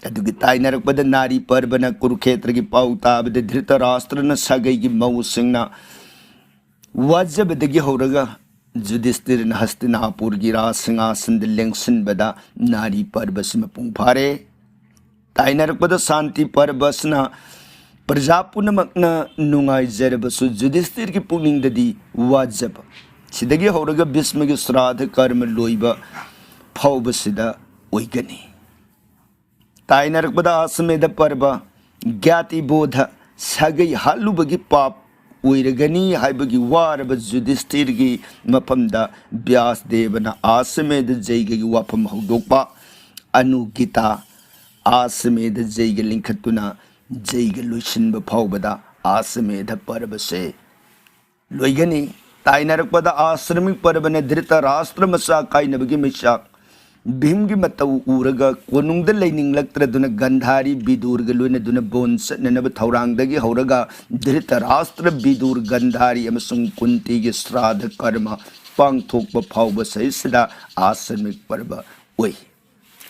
ꯑꯗꯨꯒꯤ ꯇꯥꯏꯅꯔꯛꯄꯗ ꯅꯥꯔꯤ ꯄꯔꯕꯅ ꯀꯨꯔꯨꯈꯦꯇ꯭ꯔꯒꯤ ꯄꯥꯎ ꯇꯥꯕꯗ ꯙ꯭ꯔꯤꯇꯔꯥꯁꯇ꯭ꯔꯅ ꯁꯥꯒꯩꯒꯤ ꯃꯧꯁꯤꯡꯅ ꯋꯥꯖꯕꯗꯒꯤ ꯍꯧꯔꯒ ꯖꯨꯙꯤꯁꯇꯤꯔꯅ ꯍꯁꯇꯤꯅꯥꯄꯨꯔꯒꯤ ꯔꯥꯖ ꯁꯤꯡꯍꯥꯁꯟꯗ ꯂꯦꯡꯁꯤꯟꯕꯗ ꯅꯥꯔꯤ ꯄꯔꯕꯁꯤ ꯃꯄꯨꯡ ꯐꯥꯔꯦ꯫ ꯇꯥꯏꯅꯔꯛꯄꯗ ꯁꯥꯟꯇꯤ ꯄꯔꯕ ꯑꯁꯤꯅ ꯄ꯭ꯔꯖꯥ ꯄꯨꯝꯅꯃꯛꯅ ꯅꯨꯡꯉꯥꯏꯖꯔꯕꯁꯨ ꯌꯨꯙꯤꯁꯇꯤꯔꯒꯤ ꯄꯨꯛꯅꯤꯡꯗꯗꯤ ꯋꯥꯖꯕ꯫ ꯁꯤꯗꯒꯤ ꯍꯧꯔꯒ ꯚꯤꯁꯃꯒꯤ ꯁ꯭ꯔꯥꯗ ꯀꯔꯃ ꯂꯣꯏꯕ ꯐꯥꯎꯕꯁꯤꯗ ꯑꯣꯏꯒꯅꯤ꯫ ꯇꯥꯏꯅꯔꯛꯄꯗ ꯑꯁꯃꯦꯙ ꯄꯔꯕ, ꯒ꯭ꯌꯥꯇꯤꯕꯣꯙ, ꯁꯥꯒꯩ ꯍꯥꯠꯂꯨꯕꯒꯤ ꯄꯥꯞ ꯑꯣꯏꯔꯒꯅꯤ ꯍꯥꯏꯕꯒꯤ ꯋꯥꯔꯕ ꯌꯨꯙꯤꯁꯇꯤꯔꯒꯤ ꯃꯐꯝꯗ ꯕ꯭ꯌꯥꯁ ꯗꯦꯕꯅ ꯑꯁꯃꯦꯙ ꯖꯩꯒꯒꯤ ꯋꯥꯐꯝ ꯍꯧꯗꯣꯛꯄ, ꯑꯅꯨꯒꯤꯇꯥ, ꯑꯁꯃꯦꯙ ꯖꯩꯒ ꯂꯤꯡꯈꯠꯇꯨꯅ ꯖꯩꯒ ꯂꯣꯏꯁꯤꯟꯕ ꯐꯥꯎꯕꯗ ꯑꯁꯃꯦꯙ ꯄꯔꯕꯁꯦ ꯂꯣꯏꯒꯅꯤ꯫ ꯇꯥꯏꯅꯔꯛꯄꯗ ꯑꯁ꯭ꯔꯃꯤꯛ ꯄꯔꯕꯅ ꯙ꯭ꯔꯤꯇꯔꯥꯁ꯭ꯇ꯭ꯔ ꯃꯆꯥ ꯀꯥꯏꯅꯕꯒꯤ ꯃꯩꯆꯥꯛ ꯚꯤꯝꯒꯤ ꯃꯇꯧ ꯎꯔꯒ ꯀꯣꯅꯨꯡꯗ ꯂꯩꯅꯤꯡꯂꯛꯇ꯭ꯔꯗꯨꯅ ꯒꯟꯙꯥꯔꯤ ꯕꯤꯗꯨꯔꯒ ꯂꯣꯏꯅꯗꯨꯅ ꯕꯣꯟ ꯆꯠꯅꯅꯕ ꯊꯧꯔꯥꯡꯗꯒꯤ ꯍꯧꯔꯒ ꯙ꯭ꯔꯤꯇꯔꯥꯁ꯭ꯇ꯭ꯔ, ꯕꯤꯗꯨꯔ, ꯒꯟꯙꯥꯔꯤ ꯑꯃꯁꯨꯡ ꯀꯨꯟꯇꯤꯒꯤ ꯁ꯭ꯔꯥꯗ ꯀꯔꯃ ꯄꯥꯡꯊꯣꯛꯄ ꯐꯥꯎꯕ ꯁꯍꯤꯁꯤꯗ ꯑꯁ꯭ꯔꯃꯤꯛ ꯄꯔꯕ ꯑꯣꯏ꯫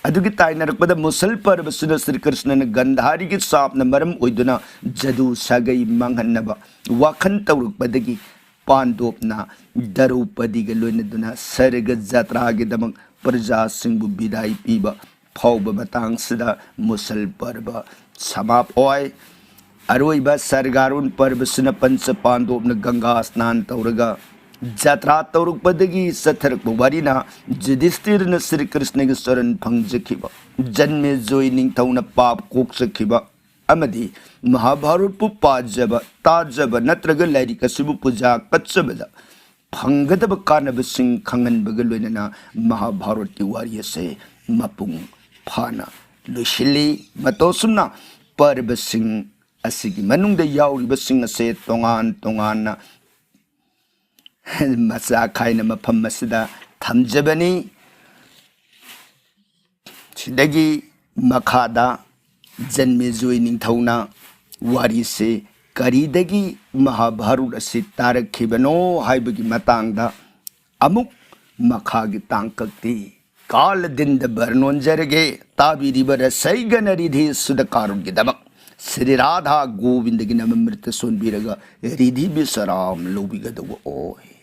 ꯑꯗꯨꯒꯤ ꯇꯥꯏꯅꯔꯛꯄꯗ ꯃꯨꯁꯜ ꯄꯔꯕꯁꯤꯅ ꯁ꯭ꯔꯤ ꯀ꯭ꯔꯤꯁꯅꯅ ꯒꯟꯙꯥꯔꯤꯒꯤ ꯁꯥꯞꯅ ꯃꯔꯝ ꯑꯣꯏꯗꯨꯅ ꯖꯗꯨ ꯁꯥꯒꯩ ꯃꯥꯡꯍꯟꯅꯕ ꯋꯥꯈꯜ ꯇꯧꯔꯛꯄꯗꯒꯤ ꯄꯥꯟꯗꯣꯞꯅ ꯗ꯭ꯔꯧꯄꯗꯤꯒ ꯂꯣꯏꯅꯗꯨꯅ ꯁꯔꯒ ꯖꯇ꯭ꯔꯥꯒꯤꯗꯃꯛ ꯄ꯭ꯔꯖꯥꯁꯤꯡꯕꯨ ꯕꯤꯗꯥꯏ ꯄꯤꯕ ꯐꯥꯎꯕ ꯃꯇꯥꯡꯁꯤꯗ ꯃꯨꯁꯜ ꯄꯔꯕ ꯁꯃꯥꯞ ꯑꯣꯏ꯫ ꯑꯔꯣꯏꯕ ꯁꯔꯒꯥꯔꯣꯟ ꯄꯔꯕꯁꯤꯅ ꯄꯟꯆ ꯄꯥꯟꯗꯣꯞꯅ ꯒꯪꯒꯥ ꯁ꯭ꯅꯥꯟ ꯇꯧꯔꯒ ꯖꯇ꯭ꯔꯥ ꯇꯧꯔꯛꯄꯗꯒꯤ ꯆꯠꯊꯔꯛꯄ ꯋꯥꯔꯤꯅ ꯌꯨꯙꯤꯁꯇꯤꯔꯅ ꯁ꯭ꯔꯤ ꯀ꯭ꯔꯤꯁꯅꯒꯤ ꯆꯔꯟ ꯐꯪꯖꯈꯤꯕ, ꯖꯟꯃꯦꯖꯣꯏ ꯅꯤꯡꯊꯧꯅ ꯄꯥꯞ ꯀꯣꯛꯆꯈꯤꯕ ꯑꯃꯗꯤ ꯃꯍꯥꯚꯥꯔꯠꯄꯨ ꯄꯥꯖꯕ, ꯇꯥꯖꯕ ꯅꯠꯇ꯭ꯔꯒ ꯂꯥꯏꯔꯤꯛ ꯑꯁꯤꯕꯨ ꯄꯨꯖꯥ ꯀꯠꯆꯕꯗ ꯐꯪꯒꯗꯕ ꯀꯥꯟꯅꯕꯁꯤꯡ ꯈꯪꯍꯟꯕꯒ ꯂꯣꯏꯅꯅ ꯃꯍꯥꯚꯥꯔꯠꯀꯤ ꯋꯥꯔꯤ ꯑꯁꯦ ꯃꯄꯨꯡ ꯐꯥꯅ ꯂꯣꯏꯁꯤꯜꯂꯤ꯫ ꯃꯇꯧ ꯑꯁꯨꯝꯅ ꯄꯔꯕꯁꯤꯡ ꯑꯁꯤꯒꯤ ꯃꯅꯨꯡꯗ ꯌꯥꯎꯔꯤꯕꯁꯤꯡ ꯑꯁꯦ ꯇꯣꯉꯥꯟ ꯇꯣꯉꯥꯟꯅ ꯃꯆꯥ ꯈꯥꯏꯅ ꯃꯐꯝ ꯑꯁꯤꯗ ꯊꯝꯖꯕꯅꯤ꯫ ꯁꯤꯗꯒꯤ ꯃꯈꯥꯗ ꯖꯟꯃꯦꯖꯣꯏ ꯅꯤꯡꯊꯧꯅ ꯋꯥꯔꯤꯁꯤ ꯀꯔꯤꯗꯒꯤ ꯃꯍꯥꯚꯥꯔꯨꯠ ꯑꯁꯤ ꯇꯥꯔꯛꯈꯤꯕꯅꯣ ꯍꯥꯏꯕꯒꯤ ꯃꯇꯥꯡꯗ ꯑꯃꯨꯛ ꯃꯈꯥꯒꯤ ꯇꯥꯡꯀꯛꯇꯤ ꯀꯥꯂꯗꯤꯟꯗ ꯕꯔꯅꯣꯟꯖꯔꯒꯦ꯫ ꯇꯥꯕꯤꯔꯤꯕ ꯔꯁꯩꯒꯅ ꯔꯤꯙꯤ ꯁꯨꯗꯀꯥꯔꯨꯒꯤꯗꯃꯛ ꯁ꯭ꯔꯤ ꯔꯥꯙꯥ ꯒꯣꯕꯤꯟꯗꯒꯤ ꯅꯃ ꯃ꯭ꯔꯤꯇ ꯁꯣꯟꯕꯤꯔꯒ ꯔꯤꯙꯤ ꯕꯤꯁꯔꯥꯝ ꯂꯧꯕꯤꯒꯗꯧꯕ ꯑꯣꯏ꯫